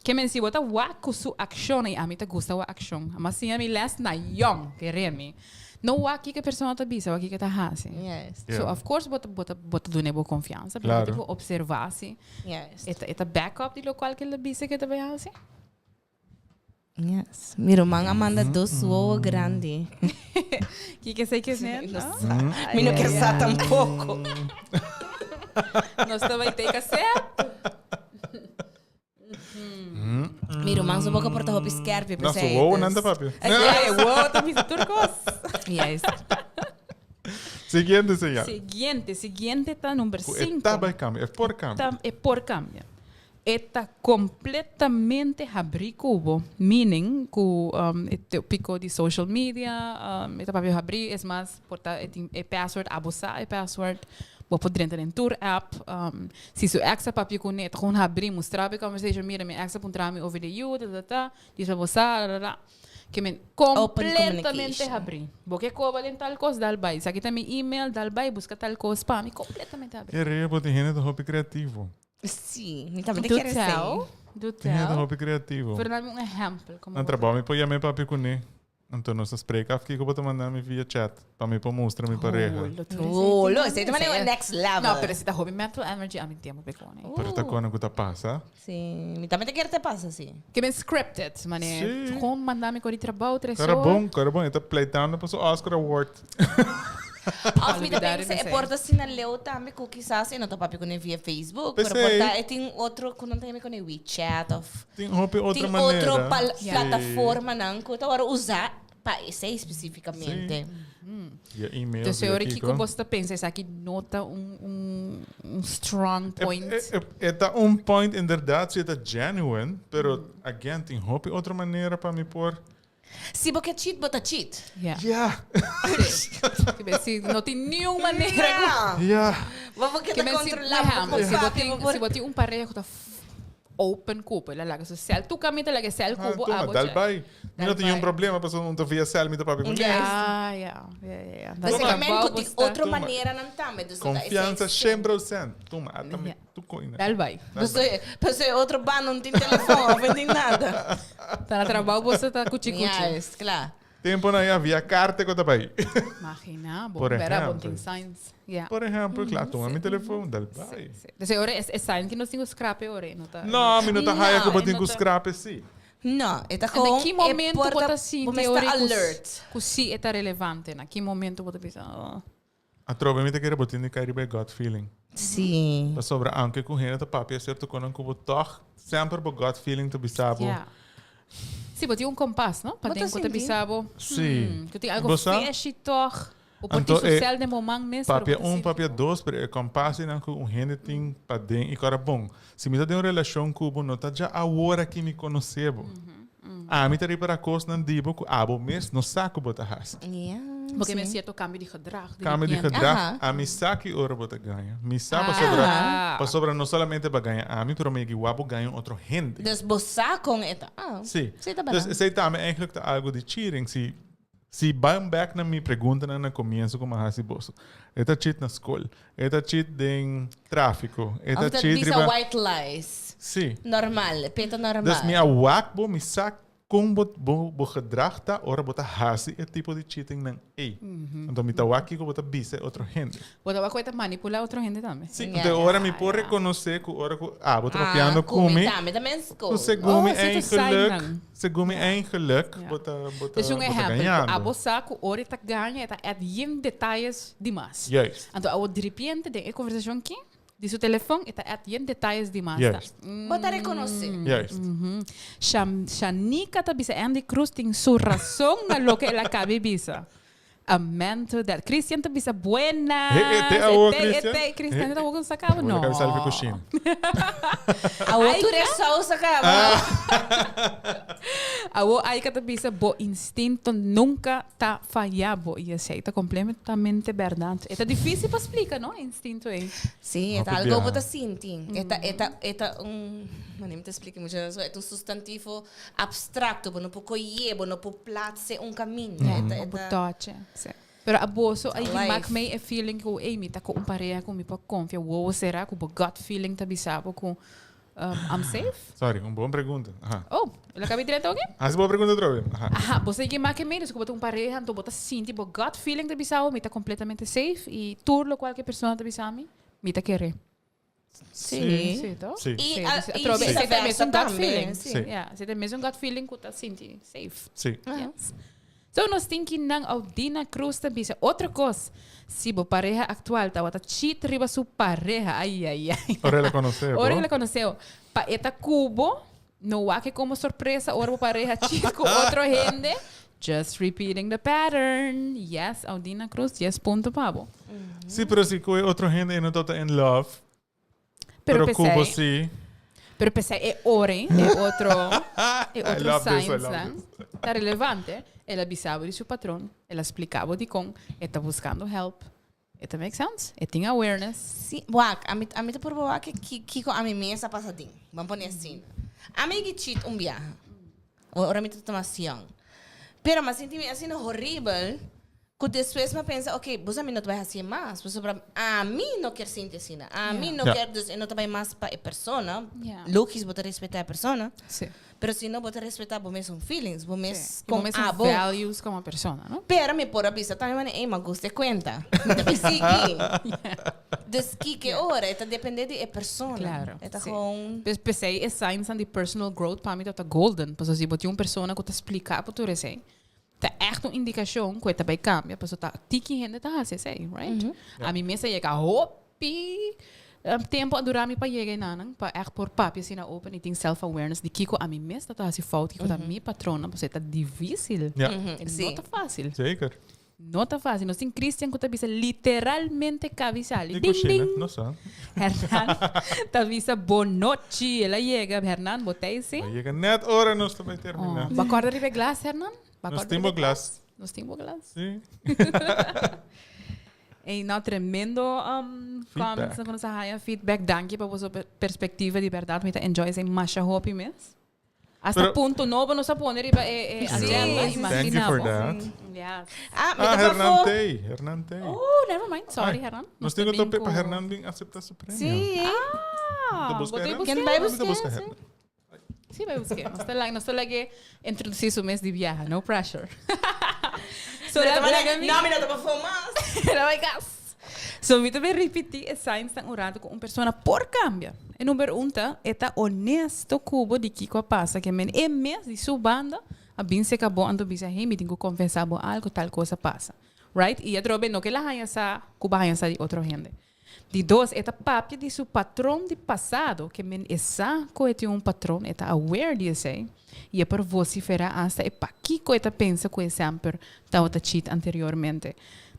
Ke men si bo ta wak ku su akshon, i ami ta gusta wak akshon. Ami a siña mi les na yòn, kere mi. No wak kiko e persona ta bisa, wak kiko e ta hasi. So of course bo ta, bo ta, bo ta duna e bo konfiansa, pero bo tin ku opservá si e ta back up di lokual ke el ta bisa ke e ta bai hasi. Yes. Mi ruman a manda dos wowo grandi. Kiko esei ke men? No sa. Mi no kier sa tampoco. Nos ta bai take a sip. Mi ruman su boca por ta hopi skerpi. No, su wowo nan ta papia. Ay, wowo ta bisa tur kos. Yes. Siguiente señal. Siguiente, siguiente ta number Ku e 5. ta bai cambia, e por cambia. E por cambia. E ta completamente habrí cu bo, meaning cu e topico di social media, e ta papia habrí, es mas por ta e tin e password, abo sa e password, bo por drenta den tur app, si su ex a papia cune e ta gewoon habrí, mustra bo e conversation, mira mi ex a puntra mi over di yu, ta ta ta, dies pa bo sa, ta ta ta. Ke men completamente habrí. Bo ke koba den tal kos, dal bai. Esaki ta mi email, dal bai, busca tal kos pa mi, completamente habrí. Ke rea bo tin hende ta hopi creativo. Sí, mi tambe ta kere esei. Do Tin hende tell. hopi creativo. Pero dame un ehempel. Como Na trabou mi por yam'é papia kuné. Anto nos a spreek af kiko bo ta manda mi via chat pa mi por mustra mi pareha. Oh, lo, esei ta manera next level. No, pero esei ta hopi mental energy ami tin tempo p'e kone. Pero ta kone ku ta pasa. Sí, mi tambe ta kere te pasa así. Ke men scripted, mane. Sí. Gewoon manda mi kor di trabou tres Kara or. bon, kara bon. E ta pleitando pa su Oscar Award. Of mi ta Olvidar pensa e esei. por ta asina leu tambe ku kisas e no ta papia kuné via Facebook, pero por P'esei. ta e tin otro ku nan ta yama kuné WeChat of Tin hopi otro tin manera. otro pal Sí. plataformanan ku ta wòrdu usá pa esei spesífikamente. Via email, Entonces, via ora kiko. kiko bo ta pensa esaki no ta un, un, un strong E- point. E, e, e ta un point inderdaad si e ta genuine, pero again tin hopi otro manera pa mi por Si bo ke cheat, bo ta cheat. Ja. Ja. Si no tin niun manera ku. No. Ja. Bo bo ke Ke ta men si, kontrolá, por bo ehempel, si bo papia, tin, bo por. si bo tin un pareha ku ta open ku bo, el a laga su sèl, tur kaminda ta laga e sèl ku Ah, bo, tuma, abo dal check. bai. Mi Dal no tin niun bai. problema pasobra un ta via sèl mi ta papia ku Yes. Ah, ja. Ja, ja, ja. Dus Ta ke men trabou ku bo tin sta. otro Tuma. maneranan tambe. Dus no ta esei Konfiansa sèl. 100%. Tuma, ata mi Ja. tu koina. Dal bai. Dal bai. Paso e otro banda no tin telefon of no tin nada. Ta na trabou boso ta cuchi cuchi. Juist, kla. Tempo nan ya via carta cu ta bay. Imagina bo. Por Bera bon ehempel. tin signs. Ja. Por ehempel, kla, tuma mi telefon, dal bay. Sí, sí. Dus e ora es e sign ki nos tin cu scrap e ora e no ta. No, mi no ta haya cu bo No, tin e cu no ta- scrap e si. No, e ta En gewoon na ki e momento por bo ta ta bo sinti mester ora cu alert. cu si e ta relevante? Na ki momento bo ta bisa oh. Atrobe mi ta kere bo tin di kai riba e gut feeling. Sí. Pasobra aunke ku hende ta papia sierto konan ku bo tòg semper bo gut feeling ta bisa bo. Ja. Sí, bo tin un kompas, no? Pa Bo ta den ku ta sinti. bisa bo. Sí. Hmm, ku tin algo Bo sa? fishy tòg. Bo por tin Anto e su sel den bo man mes, pero papia bo ta un, sinti. papia dos, pero e kompas einan ku un hende tin paden i ku ora bon. Si mi ta den un relashon ku bo no ta dja awor aki mi konosé bo. Ami ta ripara kosnan di bo ku abo mes no sa ku bo ta hasi. Ja, Porque sí. men cierto cambio di gedrag. Di Cambio di repente. gedrag, Aha. ami sa ki ora bo ta gaña. Mi sa pasobra, Ah. pasobra no solamente bo a gaña ami, pero mi igual bo gaña un otro hende. Dus bo sa kon e ta. Ah, Sí. Sí, ta Dus berdad. esei tambe eigenlijk ta algo di cheating. Si, si ban back na mi preguntanan na comienzo ku mi a hasi boso. E ta cheat na skol, e ta cheat den tráfico, e ta Of ta cheat bisa riba... white lies. Sí. Normal, peta normal. Dus mi a wak bo, mi sa kon bo, bo, bo gedrag ta ora bo ta hasi e tipo di cheatingnan ei. Anto mi ta wak kiko bo ta bisa e otro hende. Bo ta wak ku e ta manipulá otro hende tambe. Sí, Ja, anto ora mi ja, por ja. rekonosé ku ora ku abo ta Ah, papiando ku ku mi mi, tambe ta mens ku ko. segun mi Oh, esei ta sign eigen nan. segun mi eigen geluk, Ja. bo ta, bo ta, Dus un bo ta ehempel, ku gañando. abo sa ku ora e ta gaña e ta add yen detayes dimas. Juist. Anto abo diripiente den e konversashon ki, Di su telefon e ta add yen detalles di mas ta. Juist. Bo ta reconoce. Juist. Sham, Shanika ta bisa Andy Cruz tin su razon na loke el a cabi bisa. Amen to that. Christian ta bisa buenas. He, e te awo, E te, e Christian? te, Christian ta awo sa cabo? Awo No. ta sali pa cushina. Awo tur e saus a caba. Awo Aika ta bisa bo instinto nunca ta faya bo. Y esey ta completamente berdad. E ta dificil pa splica, no? Instinto ey. Sí, e ta Hopi algo biaha. bo ta sinti. E ta, e ta, e ta un, mane mi ta splica mucho, e ta un sustantivo Abstracto, bo no por coye, bo no por plaatse un caminda. Ja, E ta, e bo ta. touch, sí. Pero aboso ay Life. mak mei e feeling ku ey mi ta ku un pareha ku mi por confia wowo sera ku bo gut feeling ta bisa bo ku um, I'm safe. Sorry, un bon pregunta. Aha. Oh, lo kabi direto oke? Hasi bo pregunta otra vez. Aha. Aha, bo sa ki mak mei dus ku bo ta un pareha anto bo ta sinti bo gut feeling ta bisa bo mi ta completamente safe y tur lokual ke persona ta bisa mi, mi ta kere. Sí. Sí, toch? Sí. Y, Sí, ah, dus y atrobe, viceversa esei ta mes un gut tambe, feeling. sí. Sí. Ja, esei ta mes un gut feeling ku ta sinti safe. Sí. Yes. So nos tin ki nan Audina Cruz ta bisa otro kos. Si bo pareha aktual tabata cheat riba su pareha, ai ai ai. Ora el a konosé bo. Ora el a konosé bo. Pa e ta ku bo, no wak e komo sorpresa ora bo pareha cheat ku otro hende. Just repeating the pattern. Yes, Audina Cruz, dies punto pa bo. Sí, pero si cu e otro hende e no ta in love. Pero, Pero cu bo pesey, sí. pero pesey e ore, e otro, e I otro love this, I signs love nan, ta relevante. El a bisa bo di su patron, el a splica bo dicon e ta buscando help. E ta make sense, e tin awareness. Sí, wak, ami, ami ta purba wak ki, kiko ami mes a pasa den. Ban pone asina. Ami ki cheat un biaha. Ora mi ta mas young. Pero mi a sinti mi asina horrible ku despues mi a pensa, ok, boso ami no ta bai hasi mas. Pasobra ami no kier sinti asina. Ami no Ja. kier, dus e no ta bai mas pa e persona. Ja. Logis bo ta respeta e persona. Sí. Pero si no bo ta respeta bo mesun feelings, bo mes Sí. Bo con mesun abo. values como persona, no? Pero mi por a bisa tambe mane, ey, ma gusta e cuenta. Mi ta bisa sigui. Dus kiko ora, e ta depende di e persona. Claro, E ta sí. gewoon... Pues p'esei e signs di personal growth pa mi ta golden. Pasobra si bo tin un persona ku ta splika bo tur esei, ta echt un indikashon ku e ta bai kambia, pasobra ta tiki hende ta hasi esei, right? Ami mes a yega hopi tempu a dura mi pa yega enanan, pa echt por papia asina open i tin self-awareness di kiko ami mes ta ta hasi fout, kiko ta mi patronnan, pasobra e ta difisil. Ja. E no ta fasil. Zeker. No ta fácil. Nos tin Christian cu ta bisa literalmente cabi sali. Di Ding, cushina, ding. no sa. Hernan ta bisa bonochi. El a yega. Hernan, bo ta ese? A yega net ora nos ta bay termina. Oh, ba corda riba e glas, Hernan? Ba Nos corda tin bo riba e glas. Nos tin bo glas. Sí. Ey, no, tremendo um, Feedback. comments cu nos a haya feedback. Danki pa boso perspectiva di berdad. Mi ta enjoy esey masha hopi mes. Hasta Pero- punto nobo nos a pone riba e, e Sí, agenda, sí, sí. Thank you for imagina bo. that. Yes. Ah, mi Ah, ta Hernan pafó. Tey. Hernan Tey. Oh, never mind. Sorry, Ay, Hernan. Nos tin ta otro bin pa cu- Hernan bin acepta su premio. Sí. Ah, Te busca bo ta Hernan? busca? Ken bai Mi ta busca, busca sí. Hernan. Sí, bai busca. Nos ta like, nos ta like introduci su mes di viaja. No pressure. so, No, la, laga mi- mi no ta pafó mas. La bai gas. So, mi ta bay ripiti e signs tan un rato cu un persona por cambia. E number un ta, e ta honesto cu bo di kico a pasa. Ke men e mes di su banda a bin seca bo anto bisa, hey, mi tin cu confesa bo algo, tal cosa pasa. Right? Y atrobe no ke la haña sa cu bo a haña sa di otro hende. Di dos, e ta papia di su patron di pasado, ke men e sa cu e tin un patron, e ta aware di esey, y e por vocifera hasta e pakico e ta pensa cu e semper tawata cheat anteriormente.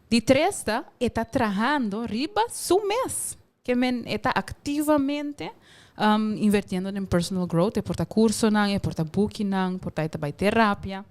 Di tres ta, e ta trahando riba su mes, ke men e ta activamente invertiendo den personal growth, e por ta cursonan, e por ta bukinan, por ta e ta bay terapia.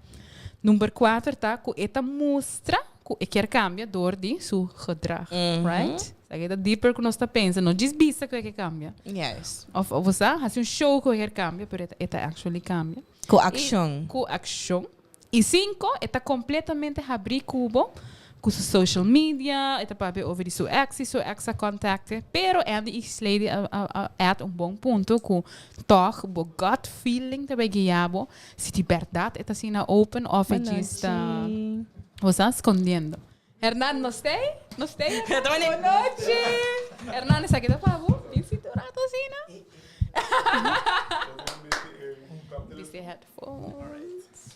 Number cuater ta cu e ta mustra cu e kier cambia door di su gedrag, right? Esaki ta deeper cu nos ta pensa, no djis bisa cu e ke cambia. Juist. Of, of sa, haci un show cu e kier cambia, pero e ta, e ta actually cambia. Cu accion. Y, cu accion. Y cinco, e ta completamente habri cu bo, cu su social media, e ta papia over di su ex y su ex a contacte. Pero Andy y Slady a, a, a add un bon punto cu toch bo gut feeling ta bay guia bo si di berdad e ta asina open of e djis ta bo sa scondiendo. Hernan, nos tey? Nos tey, Hernan? Bonochi! Hernan, esaki ta pa bo? Tin sinti un rato asina? Bisti headphones.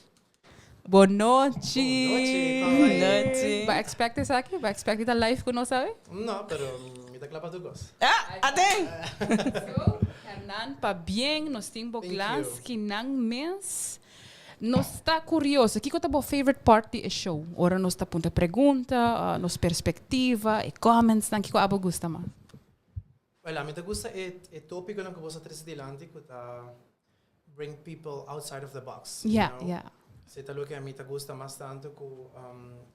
Bonochi! Bonochi, Bonochi. Ba expect esaki? Ba expect di ta live cu nos awe? No, pero mi ta cla pa tur cos. Ah, aten! So, Hernan, pabien, nos tin bo Thank glas you. ki nan mes. Nos ta curioso, kico ta bo favorite part di e show? Ora nos ta puntra pregunta, nos perspectiva, e commentsnan, kico abo gusta mas? Well, ami ta gusta e e topiconan cu bo sa trece dilanti cu ta bring people outside of the box, you Yeah, know. yeah. Esey ta loke ami ta gusta mas tanto cu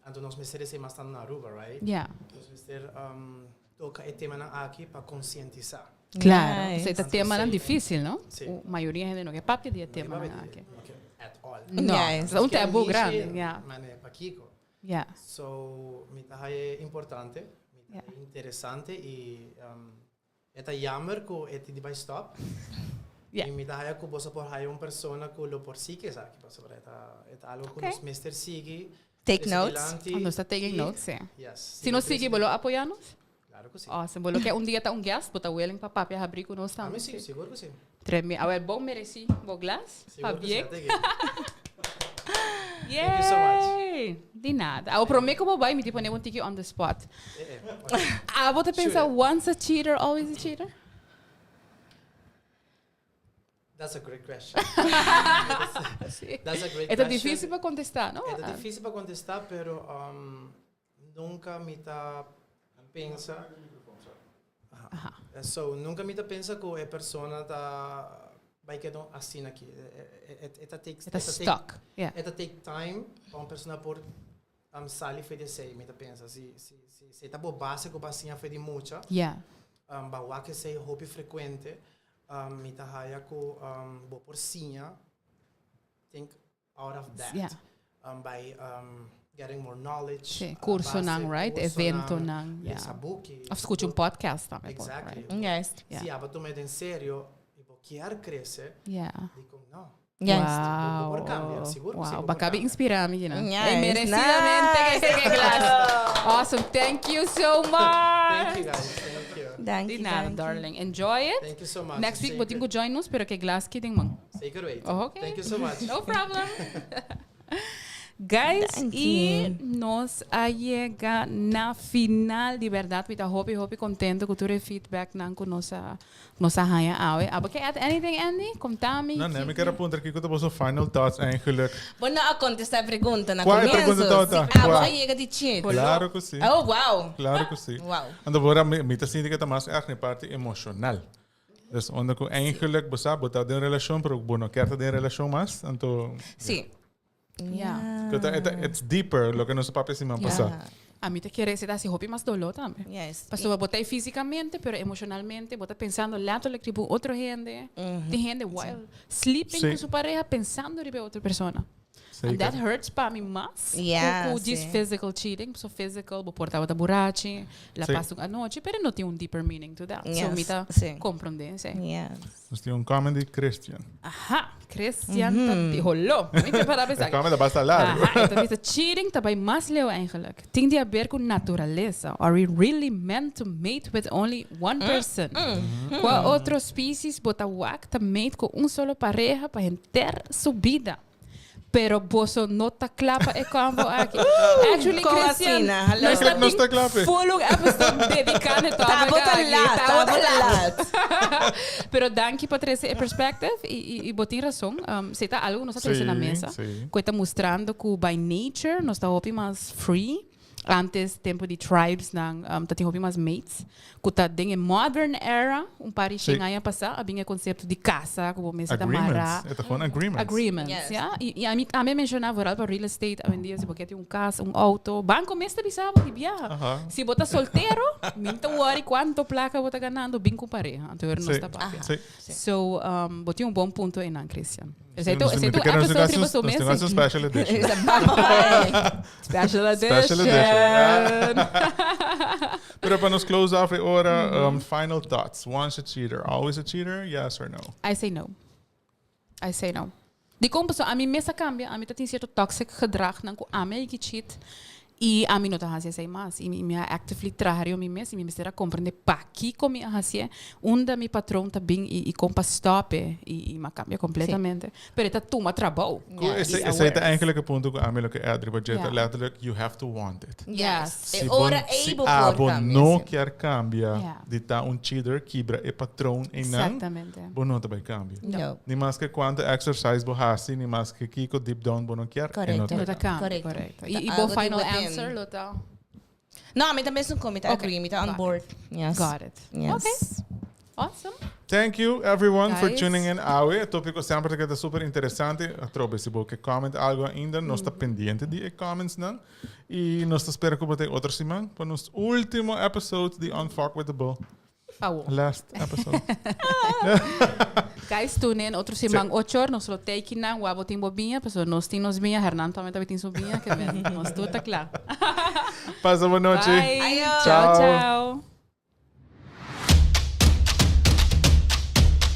anto nos mester esey mas tanto na Aruba, right? Yeah. Nos mester toca e temanan aki pa concientisa. Claro, esey ta Anto temanan esey dificil, no? Si. U mayoria hende no ke papia di e No ke temanan papia di aki. no ke at all. No, Juist. ta un taboe Nos ke grandi, mishi, yeah. Mane, pakico? Yeah. So, mi ta haye importante, mi ta haye interesante y e ta jammer cu e tin di bay stop. Yeah. Y mi ta haya cu boso por haya un persona cu lo por sigui esaki, pasobra e ta, e ta algo cu nos mester sigui. Take trece notes. dilanti Oh, nos ta taking y- notes, sí. Yes. Si nos sigui, bo lo apoya nos? Claro cu si. Awesome. Bo lo ke un dia ta un guest, bo ta willing pa papia habri cu nos tambe? Ami si, sigur cu si. Tremendo. Awel, bon mereci bo glas. Sigur cu si, Pabien. a tigi. Thank you so much. Yay! Di nada. Awo prome cu bo bai, mi tin pone bo un tiki on the spot. Eh, eh, ok. Abo ta pensa Sure. once a cheater, always a cheater? That's a great question. Sí. That's a great E ta question. dificil pa contesta, no? E ta dificil pa contesta, pero um, nunca mi ta pensa. Aha. So, nunca mi ta pensa cu e persona ta bay keda asina aki. E ta take, E ta stuck. Yeah. E ta take time pa un persona por um, sali fe di esey, mi ta pensa. Si, si, si, si ta bo base cu bo a siña fe di mucha, Yeah. um, ba wak esey hopi frecuente, um, mi ta haya cu um, bo por siña think out of that. Yeah. Um, by um, getting more knowledge. Sí, cursonan, base right? cursonan, Eventonan, yeah. lesa buki. Of scucha un podcast tambe por, Exactly. right? Juist. Yeah. Si abo tuma en serio y bo kier crece, Yeah. di con no. Juist. Wow. Bo por cambia, sigur cu Wow, si, bo por Bakabi cambia. inspira mi, you know. Nice, E merecidamente nice. que este glas. Awesome. Thank you so much. Thank you guys. Thank you. Dank Di je, nada, dank je. darling. Enjoy it. Thank you so much. Next week, Zeker. bo tin cu join nos, pero ke glas ki den man. Zeker weten. Okay. Thank you so much. No problem. Guys, Thank y you. nos a yega na final. Di berdad, mi ta hopi, hopi contento cu tur e feedback nan cu nos a, nos a haya awe. Abo ke add anything, Andy? Contami. No, nee, mi kier a puntra kico ta boso final thoughts eigenlijk. Bo no a contesta e pregunta na Cual e comienzo. pregunta tawata? Si abo Cual? a yega di cheat. Claro cu si. Oh, wow. Claro cu si. Wow. Anto bo mi, mi ta sinti cu ta mas erg na e parti emocional. Dus unda cu eigenlijk bo sa bo ta den un relacion, pero bo no kier ta den un relacion mas, anto Si. Ja. Cu ta, e ta, it's deeper loke nos a papia siman pasa. Ami ta kere esei ta hasi hopi mas doló tambe. Yes. Pasobra bo ta ei físicamente, pero emocionalmente bo ta pensando letterlijk riba un otro hende. Tin hende while sleeping Sí. cu su pareha pensando riba e otro persona. And Zeker. that hurts pa mi mas Ja, cu cu djis sí. physical cheating. So physical, bo por tabata burachi, la Sí. pasa un anochi, pero no tin un deeper meaning to that. So Yes, mi ta sí. comprende esei. Yes. Nos tin un comment di Christian. Aha, Christian ta di holó. Mi prepara pa E esaki. comment ta basta largo. Aha, e ta bisa cheating ta bai mas leu eigenlijk. Tin di haber cu naturalesa. Are we really meant to mate with only one person? Cua otro species bo ta wak ta mate cu un solo pareha pa henter su bida? Pero boso no ta kla pa e convo aki. Actually, Kon Christian, asina? Hallo. nos ta Nos ta tin kla pe. full un episode dedica na e topic Tabata aki. laat, Tabata tabata laat. laat. Pero danki pa trece e perspective y, y, y bo tin razon. Um, si ta algo nos a trece Sí, na mesa. sí. Cu ta mustrando cu by nature nos ta hopi mas free. Antes tempo di tribes nan um, ta tin hopi mas mates. Cu ta den e modern era, un par di Sí. shen aña pasa, a bin e concepto di casa, cu bo mester ta mara. Agreements. E ta gewoon agreements. Agreements, Yes. ja. Y, y ami, ami a menciona vooral pa real estate awendia, si bo kier tin un casa, un auto, banco mes ta bisa bo di biaha. Aha. Si bo ta soltero, mi no ta worry cuanto placa bo ta ganando, bin cu pareha. Anto nos Sí. ta papia. Sí. So, um, bo tin un bon punto einan, Christian. Esei Nos esei tin tu nos episode riba tin su nos tin mes. un special edition. Special edition. Special edition. Pero pa nos close off e ora, um, final thoughts. Once a cheater, always a cheater, yes or no? I say no. I say no. Dikon pasobra ami mes a cambia, ami ta tin cierto toxic gedragnan cu ami a yigi cheat. Y ami no ta haci esey mas. Y mi a actively traha riba mi mes y mi mester a comprende pakico mi a hacié, unda mi patron ta bin y, y con pa stop e. Y, y m'a cambia completamente. Pero e ta tuma trabou. Cu esey, esey ta eigenlijk e punto cu ami lo ke add riba dje, ta letterlijk, you have to want it. Yes. Si E bo, ora si ey bo por abo cambia, no si. kier cambia Ja. di ta un cheater, kibra e patroon eynan, Exactamente. bo no ta bay cambia. No. Ni maske cuanto exercise bo haci, ni maske kico deep down bo no kier, e no Correcto. ta No ta cambia. cambia, Correcto. correcto. Ta Y, y bo algo di final within. answer lo ta? No, ami tambe esun cu, mi ta Okay. agree, mi ta on Got it. board. Yes. Got it. Yes. Okay. Awesome. Thank you everyone for Guys. tuning in awe. E topico semper ta keda super interesante. Atrobe si bo ke comment algo ainda, nos ta pendiente di e comments nan. Y nos ta spera cu bo ta otro siman pa nos ultimo episode di Unfuckwithable. Awo. Last episode. Guys, tune in otro siman ochor, nos lo take nan, wabo tin bo biña, paso nos tin nos biña, Hernan tambe tambe tin su biña, ke men, nos tur ta kla. Pasa bon nochi. Bye. Ayo. Ciao, Ciao. ciao.